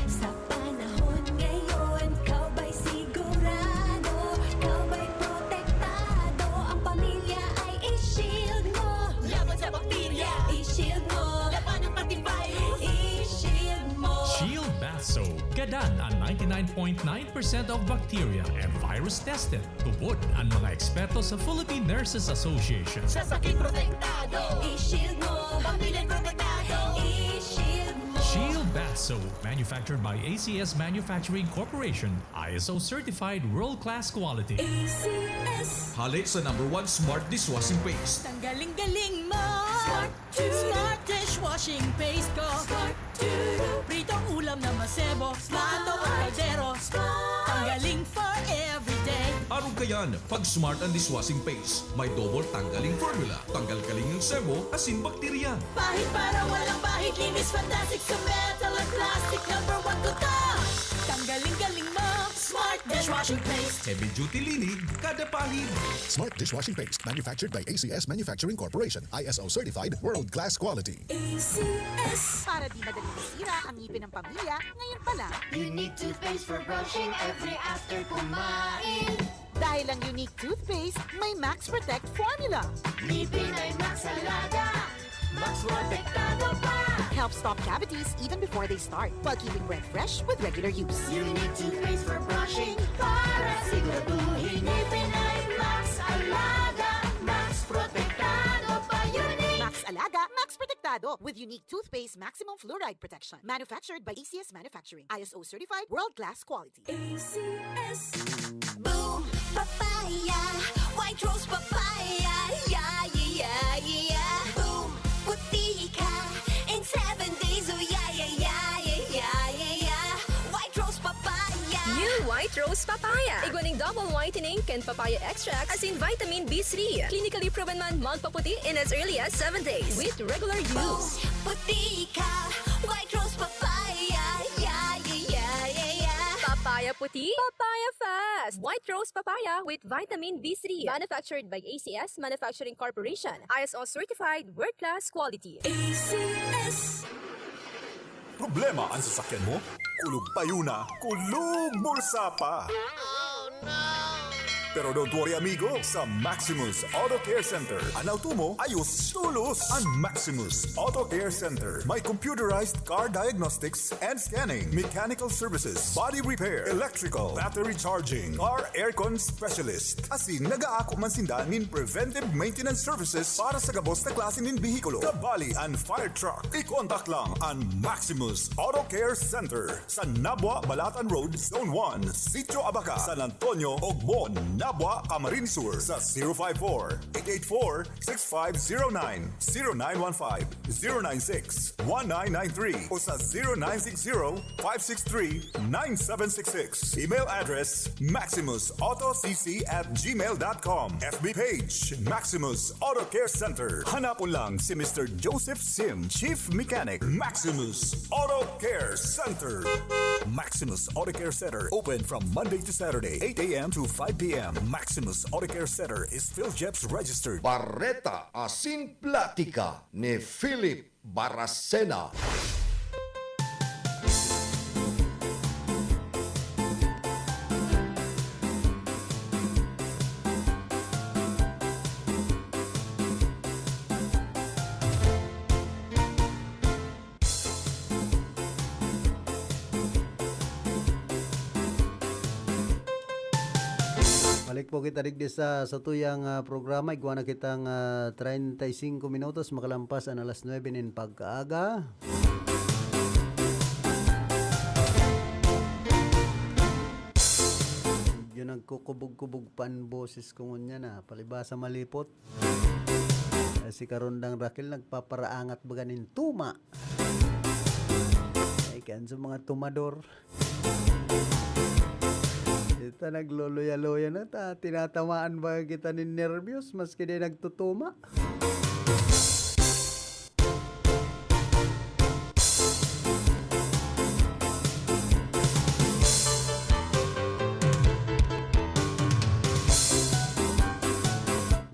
Sa panahon ngayon, ikaw ba'y sigurado? Ikaw ba'y protektado? Ang pamilya ay i-shield mo. Laban sa bakterya, i-shield mo. Labanan pati virus, i-shield mo. Shield Bath Soap. Gadan ang ninety-nine point nine percent of bacteria and virus tested. Tubod ang mga eksperto sa Philippine Nurses Association. Sa sakit protektado, i-shield mo. Pamilya protektado, i-shield mo. Shield Bath Soap, manufactured by A C S Manufacturing Corporation, I S O certified world-class quality. A C S. Hale sa number one smart dishwashing paste. Tanggaling galing mo! Smart to. Smart dishwashing paste ko! Smart to. Pritong ulam na masebo, plato o kaldero. Tanggaling for everyday. Arog kayan, pag smart ang dishwashing paste, may double tanggaling formula. Tanggal kaling ang sebo, asin bakterya. Pahid para walang bahid, linis fantastic sa metal at plastic. Number one ko to. Tanggaling galing mo! Smart dishwashing paste! Heavy duty linig, kada pahid. Smart dishwashing paste, manufactured by A C S Manufacturing Corporation, I S O certified, world class quality. A C S. Para di madaling masira ang ngipin ng pamilya, ngayon pa lang. Unique toothpaste for brushing every after kumain. Dahil ang Unique Toothpaste may Max Protect Formula. Ngipin ay Max Alaga. Max Protektado pa. Helps stop cavities even before they start, while keeping breath fresh with regular use. Unique Toothpaste for brushing. Para siguraduhin ngipin ay Max Alaga. Max Protektado pa. Unique. Max Alaga, Max Protektado with Unique Toothpaste Maximum Fluoride Protection. Manufactured by A C S Manufacturing. I S O certified, world-class quality. A C S. Boom! Papaya! White Rose Papaya! Yeah, yeah, yeah, yeah! Boom! Puti ka in seven days! Oh, yeah, yeah, yeah, yeah, yeah, yeah, yeah! White Rose Papaya! New White Rose Papaya. Igwa ning double whitening kan papaya extract asin vitamin B three. Clinically proven man magpaputi in as early as seven days with regular use. Puti ka! White Rose Papaya! Yeah, yeah, yeah, yeah, yeah! Papaya puti, papaya fast. White Rose Papaya with vitamin B three. Manufactured by A C S Manufacturing Corporation. I S O certified, world-class quality. A C S. Problema an sasakyan mo? Kulog payo na, kulog bulsa pa! Pero don't worry, amigo. Sa Maximus Auto Care Center, an auto mo ayos tolos. An Maximus Auto Care Center may computerized car diagnostics and scanning, mechanical services, body repair, electrical, battery charging, car aircon specialist. Asin nagaako man sinda nin preventive maintenance services para sa gabos na klase nin behikulo. Kabali an fire truck. I-contact lang an Maximus Auto Care Center sa Nabua, Balatan Road, Zone one, Sitio Abaca, San Antonio, Ogmon, Abwa, Camarines Sur sa zero five four, eight eight four, six five zero nine, zero nine one five, zero nine six, one nine nine three o sa zero nine six zero, five six three, nine seven six six. Email address, maximus auto c c at gmail dot com. F B page, Maximus Auto Care Center. Hanapon lang si Mister Joseph Sim, Chief Mechanic, Maximus Auto Care Center. Maximus Auto Care Center, open from Monday to Saturday, eight a m to five p m. Maximus Auto Care Center is PhilJeps registered. Bareta asin platika ni Philip Baracena. Balik po kita digdi sa satuyang, ah, programa. Igwa na kitang, ah, treinta y cinco minutos makalampas an alas nuebe nin pagkaaga. Medyo nagkukubog-kubog pa an boses ko ngunyan, ah. Palibasa malipot. Eh, si Karondang Raquel nagpaparaangat baga nin tuma. Ay, kan sa mga tumador. Ita nagloloya-loya na ta, tinatamaan ba kita nin nerbyos maski di nagtutuma?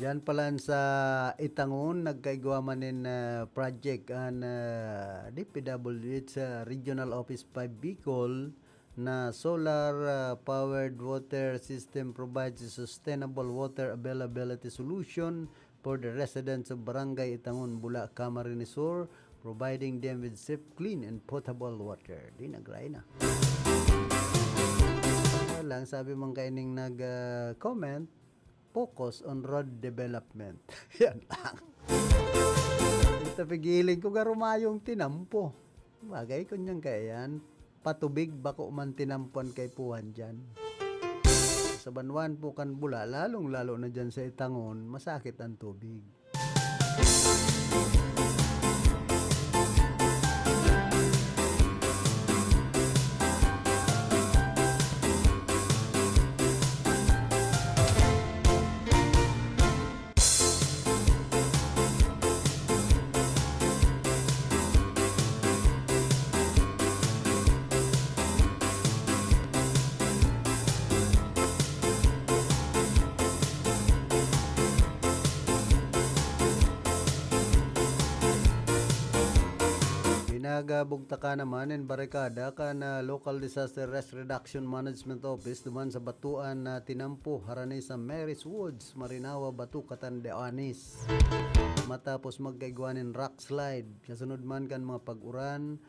Diyan pala sa Itangon, nagkaigwa man nin, ah, project an, ah, D P W H sa Regional Office five Bicol na solar, ah, powered water system provides a sustainable water availability solution for the residents of Barangay Itangon, Bula, Camarines Sur, providing them with safe, clean, and potable water. Di nagray na. Kaya lang, sabi man kaining nag, ah, comment, focus on road development. Yan lang. Ito pigiling ko garumayong tinampo. Bagay ko niyang kaya yan. Patubig, bako man tinampuan kay puhan dyan. Sa banwaan po kan Bula, lalong-lalo na dyan sa Itangon, masakit ang tubig. Pinagabugtaka naman nin barikada kan, ah, Local Disaster Risk Reduction Management Office duman sa batuan na tinampo harani sa Mary's Woods, Marinawa, Bato, Catanduanes. Matapos magkaigwa nin rock slide, kasunod man kan mga pag-uran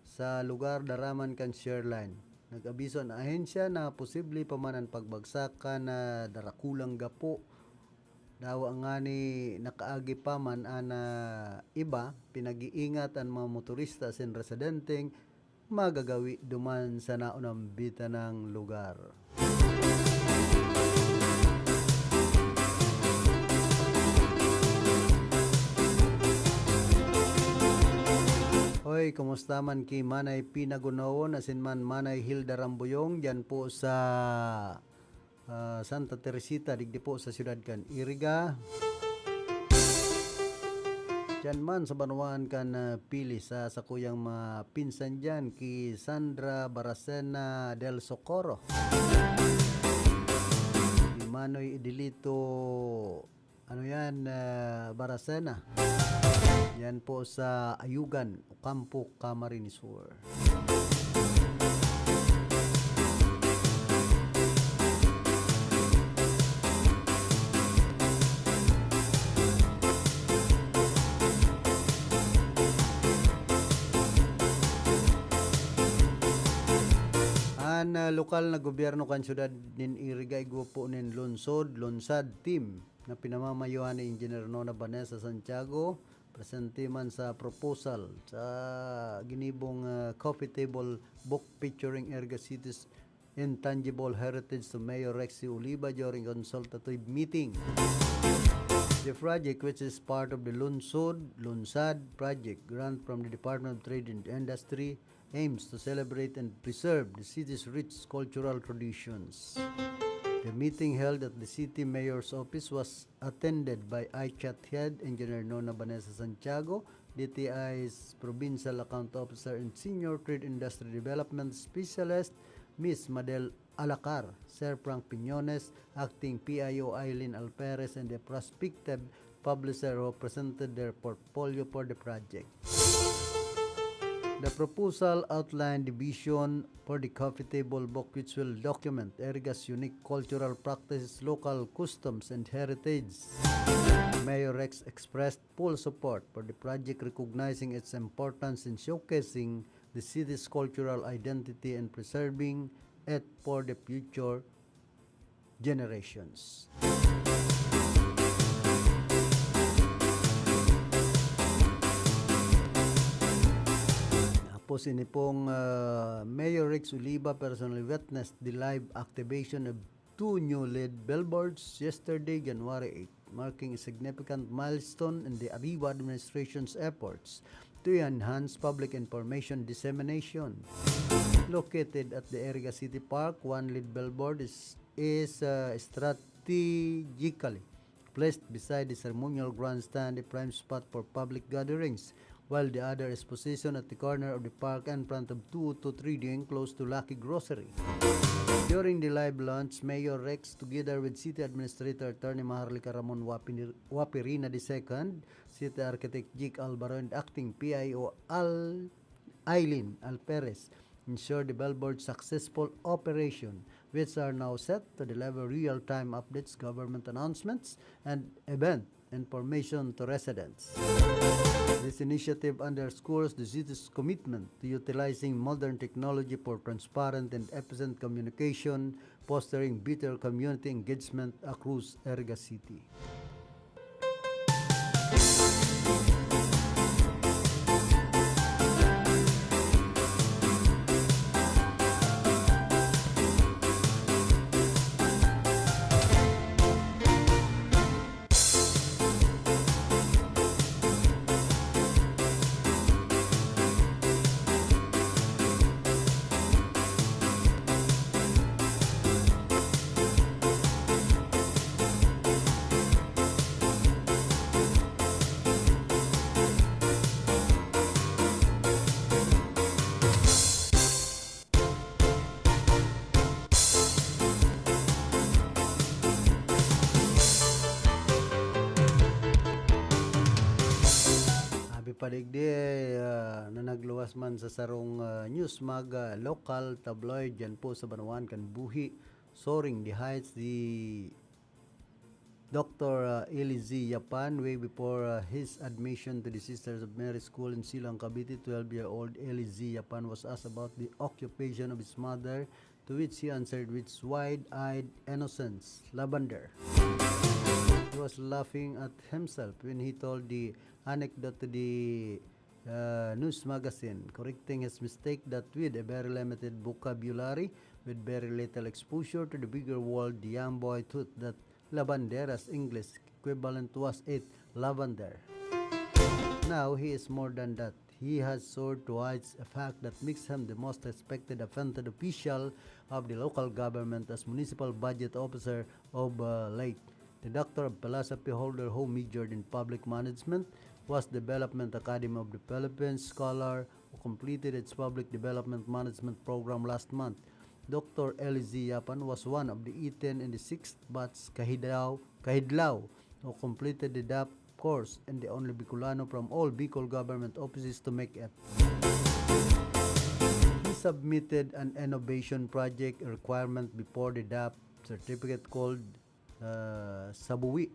sa lugar, daraman kan shear line. Nag-abiso an ahensya na posible pa man an pagbagsak kan, ah, darakulang gapo. Dawa ngani nakaagi pa man an, ah, iba, pinag-iingat an mga motorista asin residenteng magagawi duman sa naunambitan nang lugar. Hoy, kumusta man ki Manay Pinagunawon asin man Manay Hilda Rambuyong diyan po sa, ah, Santa Teresita, digdi po sa siyudad kan Iriga. Diyan man sa banwaan kan, ah, Pili, sa sakuyang mga pinsan diyan, ki Sandra Baracena del Socorro, ki Manoy Idilito, ano yan, ah, Baracena. Yan po sa Ayugan, Ocampo, Camarines Sur. An, ah, lokal na gobyerno kan siyudad nin Iriga igwa po nin lungsod, lunsad team na pinamamayohan ni Engineer Nona Vanessa Santiago, presente man sa proposal sa ginibong, ah, coffee table book featuring Iriga City's intangible heritage to Mayor Rexy Oliva during consultative meeting. The project, which is part of the Lunsod, Lunsad project grant from the Department of Trade and Industry, aims to celebrate and preserve the city's rich cultural traditions. The meeting held at the city mayor's office was attended by ICAT head engineer Nona Vanessa Santiago, DTI's provincial account officer and senior trade industry development specialist Miss Madel Alacar, Sir Frank Piñones, acting PIO Eileen Alperes, and the prospective publisher who presented their portfolio for the project. The proposal outlined the vision for the coffee table book, which will document Eriga's unique cultural practices, local customs, and heritage. Mayor Rex expressed full support for the project, recognizing its importance in showcasing the city's cultural identity and preserving it for the future generations. Tapos ini pong, ah, Mayor Rex Oliva personally witnessed the live activation of two new L E D billboards yesterday, January eight, marking a significant milestone in the Arriba administration's efforts to enhance public information dissemination. Located at the Eriga City Park, one L E D billboard is, is, uh, strategically placed beside the ceremonial grandstand, a prime spot for public gatherings, while the other is positioned at the corner of the park in front of two two three, the enclosed to Lucky Grocery. During the live launch, Mayor Rex, together with City Administrator Attorney Maharlika Ramon Wapini-, Wapirina the second, City Architect Jake Alvaro, and Acting PIO Al-, Eileen Alperes, ensure the billboard's successful operation, which are now set to deliver real-time updates, government announcements, and event information to residents. This initiative underscores the city's commitment to utilizing modern technology for transparent and efficient communication, fostering better community engagement across Eriga City. Abi pa digdi, ah, na nagluwas man sa sarong, ah, news mag, ah, local tabloid dyan po sa banwaan kan Buhi, soaring the heights, the Doctor, uh, Eli Z. Yapan, way before, uh, his admission to the Sisters of Mary School in Silang, Cavite, twelve-year-old Eli Z. Yapan was asked about the occupation of his mother, to which he answered with wide-eyed innocence, "Lavender." He was laughing at himself when he told the anecdote to the uh, news magazine, correcting his mistake that with a very limited vocabulary, with very little exposure to the bigger world, the young boy thought that lavender, as English equivalent, was it lavender. Now he is more than that. He has soared to heights, a fact that makes him the most respected appointed official of the local government as municipal budget officer of, uh, Leyte. The Doctor of Philosophy holder who majored in public management was Development Academy of the Philippines scholar who completed its public development management program last month. Doctor Eli Z. Yapan was one of the eighteen in the sixth batch Kahidlaw, Kahidlaw who completed the DAP course and the only Bicolano from all Bicol government offices to make it. He submitted an innovation project requirement before the DAP certificate called uh, Sabuwi,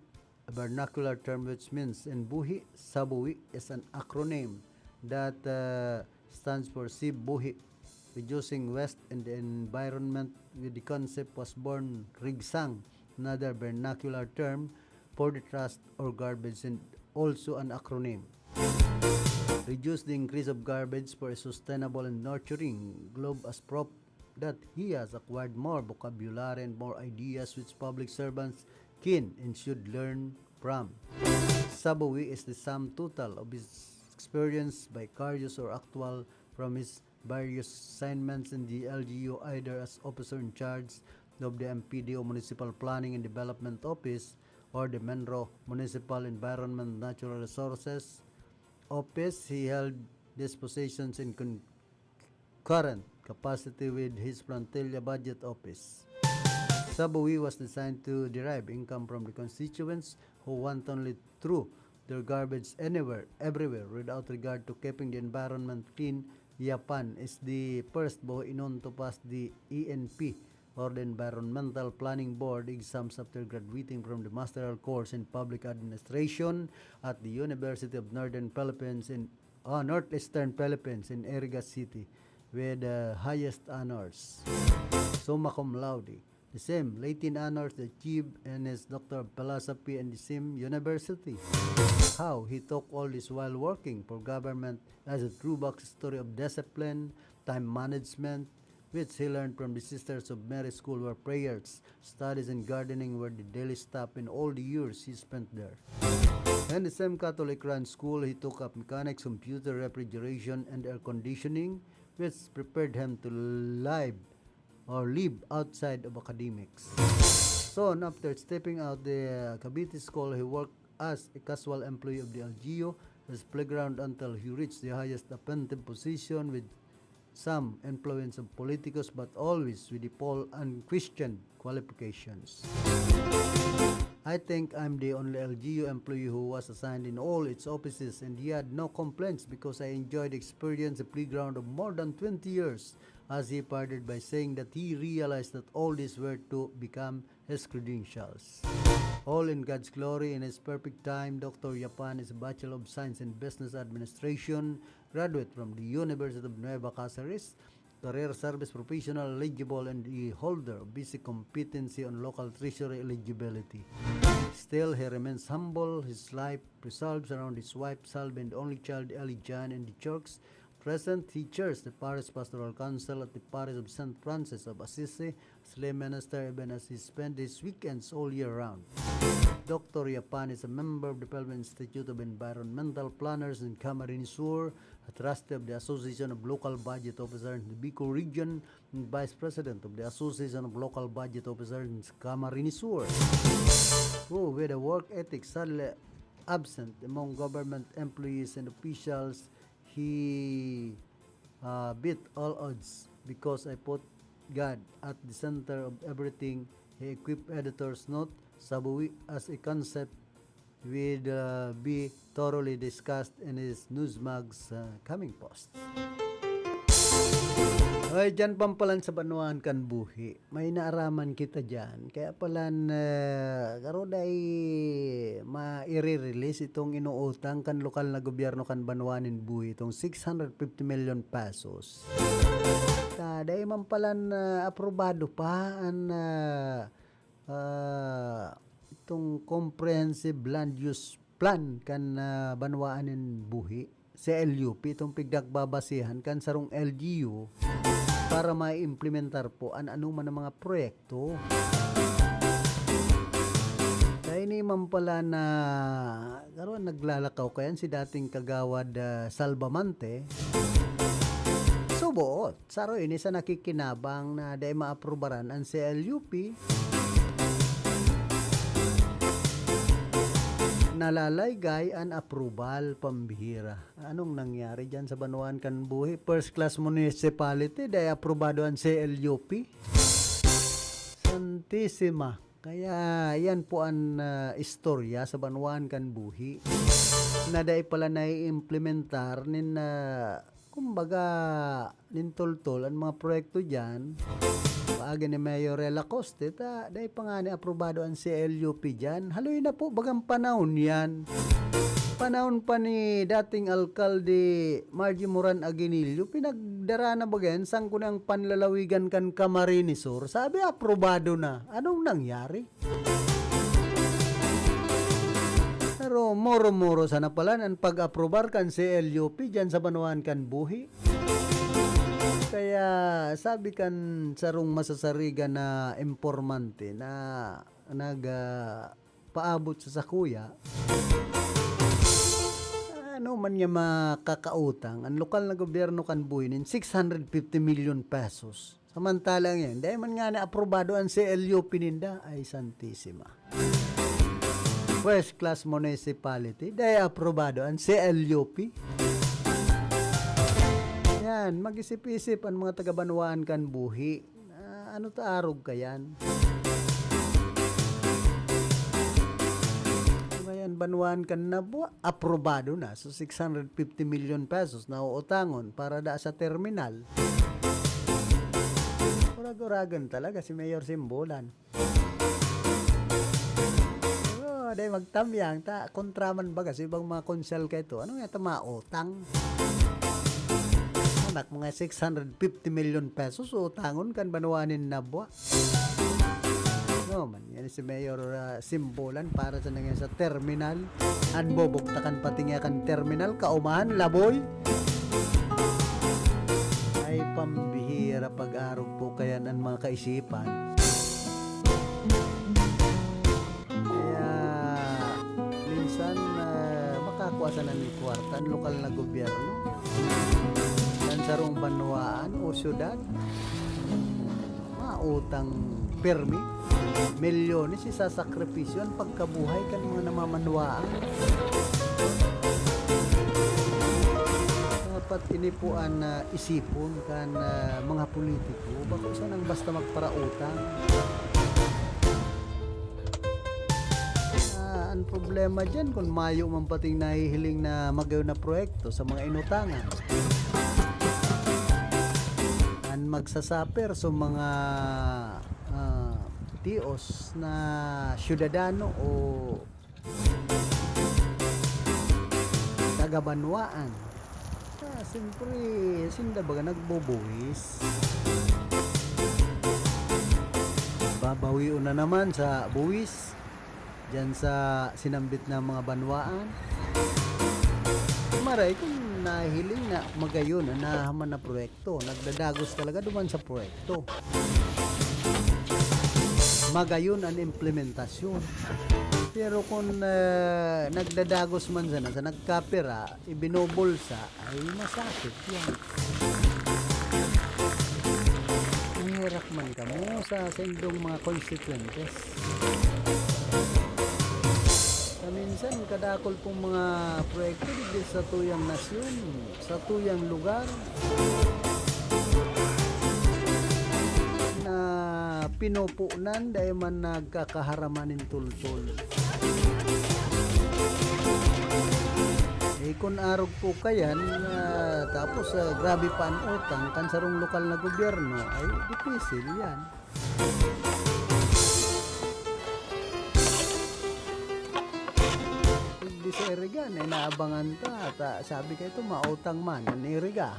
a vernacular term which means in Buhi, Sabuwi is an acronym that, uh, stands for Save Buhi, reducing waste in the environment. With the concept was born Rigsang, another vernacular term for the trash or garbage and also an acronym. Reduce the increase of garbage for a sustainable and nurturing globe as prop that he has acquired more vocabulary and more ideas which public servants can and should learn from. Sabawi is the sum total of his experience, vicarious or actual, from his various assignments in the L G U, either as officer in charge of the M P D O Municipal Planning and Development Office or the Menro Municipal Environment Natural Resources Office. He held these positions in concurrent capacity with his Frontilla Budget Office. Sabawi was designed to derive income from the constituents who wantonly threw their garbage anywhere, everywhere, without regard to keeping the environment clean. Yapan is the first Bohinoon to pass the E N P, or the Environmental Planning Board, exams after graduating from the master's course in public administration at the University of Northern Philippines in, uh, Northeastern Philippines in Iriga City with the highest honors, summa cum laude. The same Latin honors achieved in his Doctor of Philosophy in the same university. How he took all this while working for government as a true backstory of discipline, time management, which he learned from the Sisters of Mary School, where prayers, studies, and gardening were the daily stop in all the years he spent there. In the same Catholic run school, he took up mechanics, computer, refrigeration, and air conditioning, which prepared him to live or live outside of academics. Soon after stepping out the, uh, Cavite School, he worked as a casual employee of the L G U, his playground, until he reached the highest appointed position with some influence of politicos, but always with the poor and questioned qualifications. I think I'm the only L G U employee who was assigned in all its offices, and he had no complaints because I enjoyed the experience, the playground of more than twenty years, as he parted by saying that he realized that all these were to become his credentials. All in God's glory, in his perfect time, Doctor Yapan is a Bachelor of Science in Business Administration, graduate from the University of Nueva Caceres, career service professional eligible, and the holder of basic competency on local treasury eligibility. Still, he remains humble. His life revolves around his wife, Salve, and only child, Eli Jan, and the church. Present, he chairs the Parish Pastoral Council at the Parish of Saint Francis of Assisi, as lay minister, even as he spent his weekends all year round. Doctor Yapan is a member of the Philippine Institute of Environmental Planners in Camarines Sur, a trustee of the Association of Local Budget Officers in the Bicol Region, and Vice President of the Association of Local Budget Officers in Camarines Sur. Who, with a work ethic sadly absent among government employees and officials, he, uh, beat all odds because I put God at the center of everything. He equipped editor's note, Sabawi, as a concept will, uh, be thoroughly discussed in his Newsmag's, uh, coming post. Ay, dyan pampalan sa banwaan kan buhi. May naaraman kita dyan. Kaya palan, uh, garo dai ma-i-release itong inuutang kan lokal na gobyerno kan banwaan nin buhi, itong six hundred fifty million pesos. Ta, dai man palan, uh, aprobado pa an, uh, ah, itong comprehensive land use plan kan, ah, banwaan nin buhi, C L U P, itong pignagbabasihan kan sarong L G U para maimplementar po an anoman na mga proyekto. Kaya ini man pala na, garo naglalakaw kayan si dating Kagawad, ah, Salvamante. Suboot. Saro ini sa nakikinabang na dai maaprubaran an C L U P. Nalalaygay an approval, pambihira. Anong nangyari diyan sa banwaan kan buhi? First class municipality, dai aprobado an C L U P. Santisima. Kaya yan po an, ah, istorya sa banwaan kan buhi na dai pala naiimplementar nin, ah, kumbaga, nin toltol an mga proyekto diyan. Paagi ni Mayor Rela Coste, ta, dai pa ngani aprobado an C L U P diyan. Haloy na po, bagang panahon yan. Panahon pa ni dating Alkalde Margie Moran Aguinillo, pinagdara na baga yan, sangko na ang panlalawigan kan Camarines Sur. Sabi, aprobado na. Anong nangyari? Pero moro-moro sana pala an pag-aprobar kan C L U P diyan sa banwaan kan buhi. Kaya sabi kan sarong masasarigan na impormante na nag, ah, paabot sa sakuya, ano man nga makakautang, ang lokal na gobyerno kan buhi nin six hundred fifty million pesos. Samantalang yan, dai man nga na aprobado ang C L U P ninda. Ay, Santisima. First class municipality, dai aprobado ang C L U P. Yan, mag-isip-isip ang mga taga-banwaan kan buhi. Ah, ano ta arog ka yan? Ano yan, banwaan kan Nabua? Aprobado na. So, six hundred fifty million pesos na uutangon para da sa terminal. Urag-uragan talaga si Mayor Simbulan. Pero, dai magtamyang, ta, kontra man baga sa ibang mga konsel ka ito. Ano nga ito, mga utang? Anak, mga six hundred fifty million pesos, utangon kan banwa nin Nabua. No, man, yan si Mayor, ah, Simbulan para sa nangyari sa terminal. An bubuktakan pati nga kan terminal, kaumahan, laboy. Ay, pambihira pag-arog po kaya ng mga kaisipan. Kaya, minsan, ah, makakua sana nin kwarta an lokal na gobyerno. Kan sarong banwaan o syudad, mautang permi. Milyones isasakripisyo an pagkabuhay kan mga namamanwaan. Dapat ini po an, ah, isipon kan, ah, mga politiko. Bako sanang basta magparautang. Ah, ang problema diyan, kung mayo man pating nahihiling na magayon na proyekto sa mga inutangan. Ang magsasuffer sa mga, ah, tios na syudadano o taga-banwaan. Ah, siyempre, sinda baga nagbubuhis. Babawion na naman sa buwis diyan sa sinambit na mga banwaan. Maray kung nahiling na magayon na nahaman na proyekto, nagdadagos talaga duman sa proyekto. Magayon an implementasyon. Pero kung, ah, nagdadagos man sana sa nagkapira, ibinubulsa, ay masakit yan. Maherak man kamo sa saindong mga konsekwentes. Sa minsan, kadakol pong mga proyekto digdi sa tuyang nasyon, sa tuyang lugar, na pinupunan, dai man nagkakaharaman nin tultol. Eh, kun arog po kayan, ah, tapos, ah, grabe pa an utang kan sarong lokal na gobyerno, ay dipisil yan. Digdi sa Iriga, na inaabangan ta, ta, sabi ka ito, mautang man an Iriga.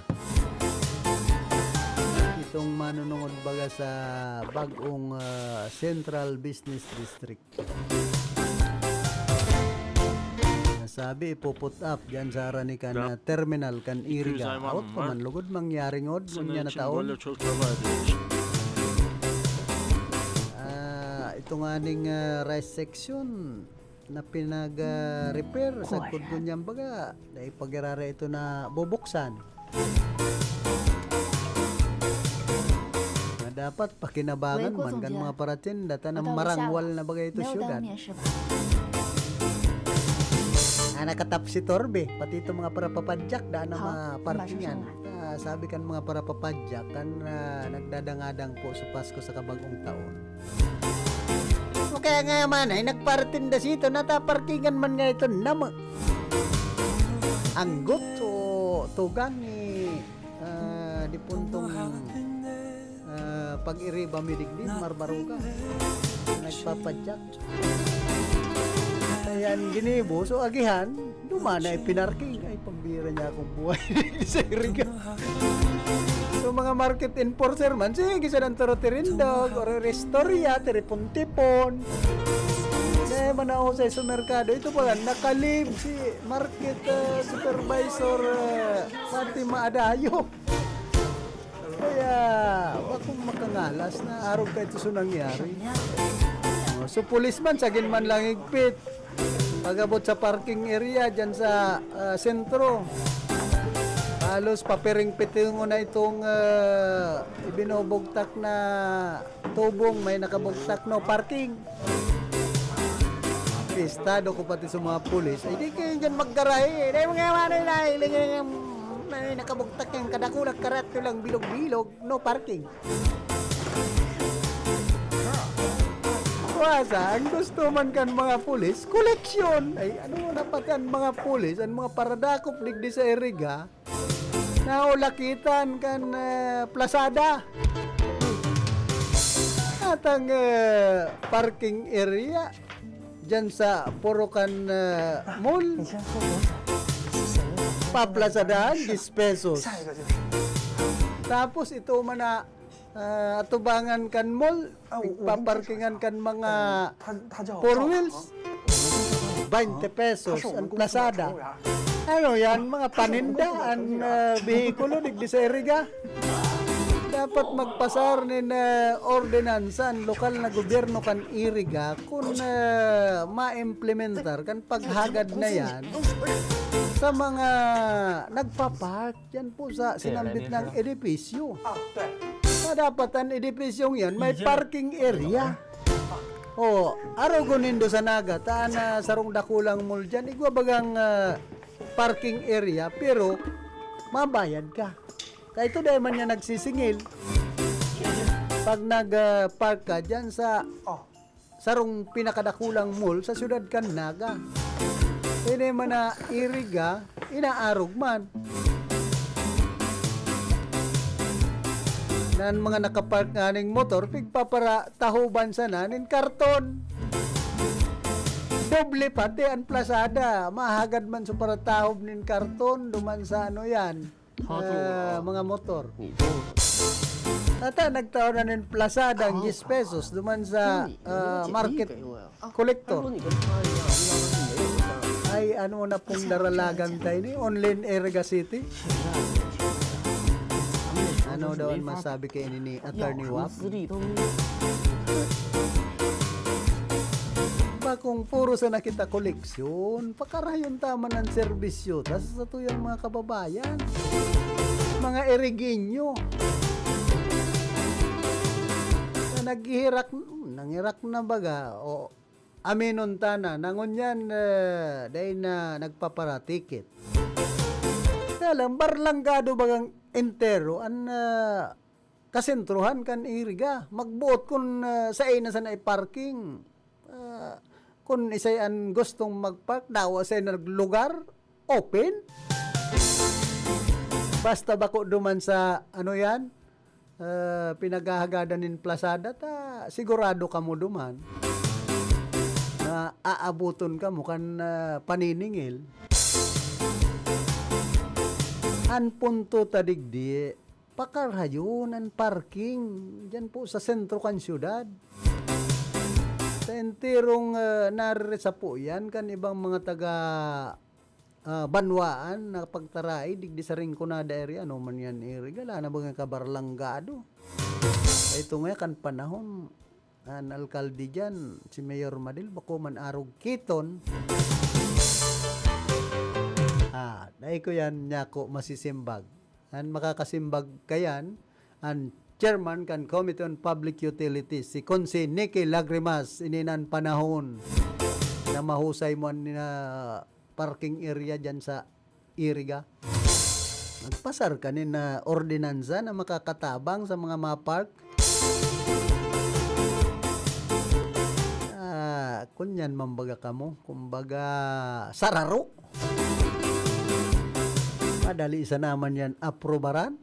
Itong manunungod baga sa bag-ong, ah, Central Business District. Nasabi, ipo-put up diyan sa harani kan, ah, terminal kan Iriga. Out pa man, lugod mangyari ngod, ngunyan na taon. Ah, ito nga ning, ah, rice section na pinag, ah, repair, sagkod ngunyan baga, dai pa girara ito nabubuksan. Na dapat pakinabangan man kan mga paratinda, tanang marangwal na baga ito syudad. Ah, nakatapsitorbe, pati itong mga parapapadyak, daan na maparkingan. Ah, sabi kan mga parapapadyak, kan, ah, nagdadangadang po sa Pasko sa Kabagong Taon. So, kaya nga man, ay nagparatinda sito, nataparkingan man nga ito, nama. Anggot o tugang ni, ah, dipuntong, ah, pag-iriba mi digdi, Marbaroga. Nagpapadyak. Ayan, ginibo. So, agihan, duman na ipinarking. Ay, pambira niya akong buhay sa Iriga. So, mga market enforcer man, sige, sa nang turo tirindog, or istorya, tiripon-tipon. Kaya manausay sa merkado. Ito pa, nakalib si market, ah, supervisor, ah, Fatima Adayo. Kaya, bakong makangalas na arog ka ito so nangyari. Oh, so, policeman, sagin man lang higpit. Pag-abot sa parking area, dyan sa, ah, sentro, halos papiring-pitingon na itong, ah, ibinubugtak na tubong, may nakabugtak, "No parking." Pistado ko pati sa mga pulis. Ay, di kayo dyan maggarahe. Dahil mga manay na, iling yung may nakabugtak yung kadakulag karat ko lang bilog-bilog, "No parking." Kuwasa, ang gusto man kan mga pulis, koleksyon. Ay, ano na pati ang mga pulis, ang mga paradakop digdi sa Iriga, naulakitan kan, eh, plasada. At ang, eh, parking area, dyan sa Porokan, eh, Mall, paplasadahan, diyes pesos. Tapos ito man na, ah, atubangan kan mall, Ah, oo, pagpaparkingan kan mga ah, ta-, ta-, four wheels, bainte pesos ang plasada. Ano yan, mga paninda, ang, ah, behikulo, digdi sa Iriga. Dapat magpasar nin, ah, ordinansa ang lokal na gobyerno kan Iriga kun, ah, maimplementar kan paghagad na yan sa mga nagpa-park diyan po sa sinambit ng edipisyo. Na dapat ang edipisyong yan may parking area. O, arogon nindo sa Naga, ta na sarong dakulang mall diyan, igwa bagang, ah, parking area, pero mabayad ka. Kaya ito dahil man niya nagsisingil. Pag nag, ah, park ka diyan sa sarong pinakadakulang mall sa siyudad kan Naga. Ini man na Iriga, inaarog man. Nan mga nakapark nganing motor, pigpapara tahoban sana nin karton. Doble pati ang plasada. Mahagad man sa paratahob nin karton, duman sa ano yan, ah, mga motor. Ata, nagtao na nin plasada ang diyes pesos duman sa, ah, market collector. Ay, ano na pong daralagan tayo ni Online Iriga City? Ano daw ang masabi kay ini ni Attorney Wap? Ba kung puro sana kita koleksyon, pakarayon ta man ang serbisyo ta sa satuyang mga kababayan, mga Irigenyo, na naghihirak, nangirak na baga, o aminon ta na, na ngunyan, eh, dai na nagpaparatikit. Kaya lang, barlanggado bagang entero an, ah, kasentruhan kan Iriga. Magboot kun, ah, saen na sana i-parking. Ah, kun isay an gustong mag-park, dawa saen na lugar, open. Basta bako duman sa, ano yan, ah, pinaghahagadan nin plasada, ta sigurado kamo duman na aaboton kamo kan, ah, paniningil. An punto ta digdi, pakarhayon an parking diyan po sa sentro kan siyudad. Sa enterong, ah, naririsapo yan kan ibang mga taga, ah, banwaan na pagtarai digdi sa Rinconada area, ano man yan, Iriga, ala na bagang kabarlanggado. Ito nga kan panahon, an alkalde diyan, si Mayor Madil, bako man arog kiton. Ah, dai ko yan, nyako, masisimbag. An makakasimbag kayan, an chairman kan Committee on Public Utilities, si Consi Nicky Lagrimas, ini nan panahon na mahusay mo an, ah, parking area diyan sa Iriga. Nagpasar ka nin, ah, ordinansa na makakatabang sa mga mapark. Ah, kunyan, mambaga kamo, kumbaga, sararo. Madali sana man yan aprobaran.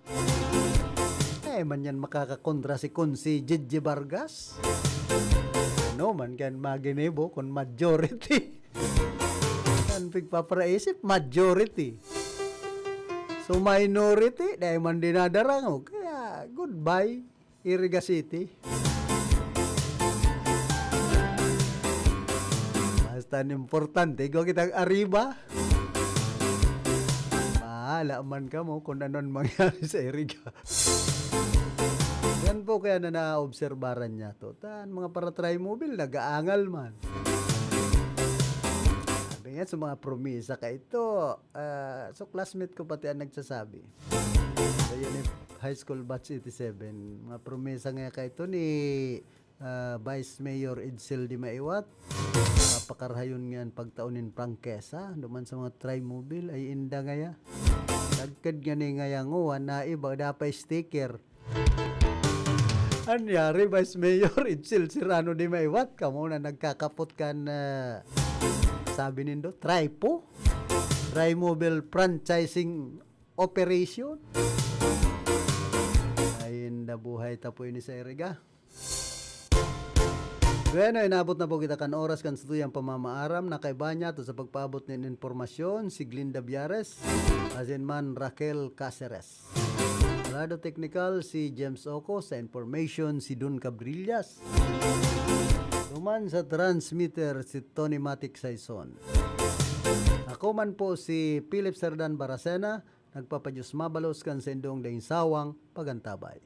Eh, man yan makakakontra si Consi Gigi Vargas. Ano man kan maginibo kun majority? An pigpaparaisip, majority. So, minority, dai man dinadarangog. Kaya, goodbye, Iriga City. Basta an importante, igwa kitang ariba. Bahala man kamo kun ano an mangyari sa Iriga. kaya na naobserbaran niya to. Tan, mga para-try mobile, nag-aangal man. Sabi nga sa mga promesa ka ito, ah, so classmate ko pati ang nagsasabi. Sa uni-, high school batch eighty-seven, mga promesa nga ka ito ni, ah, Vice Mayor Edsel Dimaiwat. Papakarahayon nga an pagtao nin prangkesa duman sa mga try mobile ay inda ngaya. Tagkad nga ni ngaya nguan na iba, dapat sticker. Anyari, Vice Mayor Edsel Serrano Dimaiwat, kamo na nagkakapot kan, ah, sabi nindo, try po? Try mobile franchising operation? Ay, inda buhay ta po ini sa iriga. Bueno, inabot na po kita kan oras kan satuyang pamamaaram. Nakaiba niya to sa pagpaabot nin impormasyon si Glinda Biares, asin man Raquel Caceres. Sa lado teknikal, si James Oco, sa information, si Don Cabrillas. Duman sa transmitter, si Tony Matic Saison. Ako man po si Philip Serdan Baracena, nagpapadiyos mabalos kan saindong daing sawang pagantabay.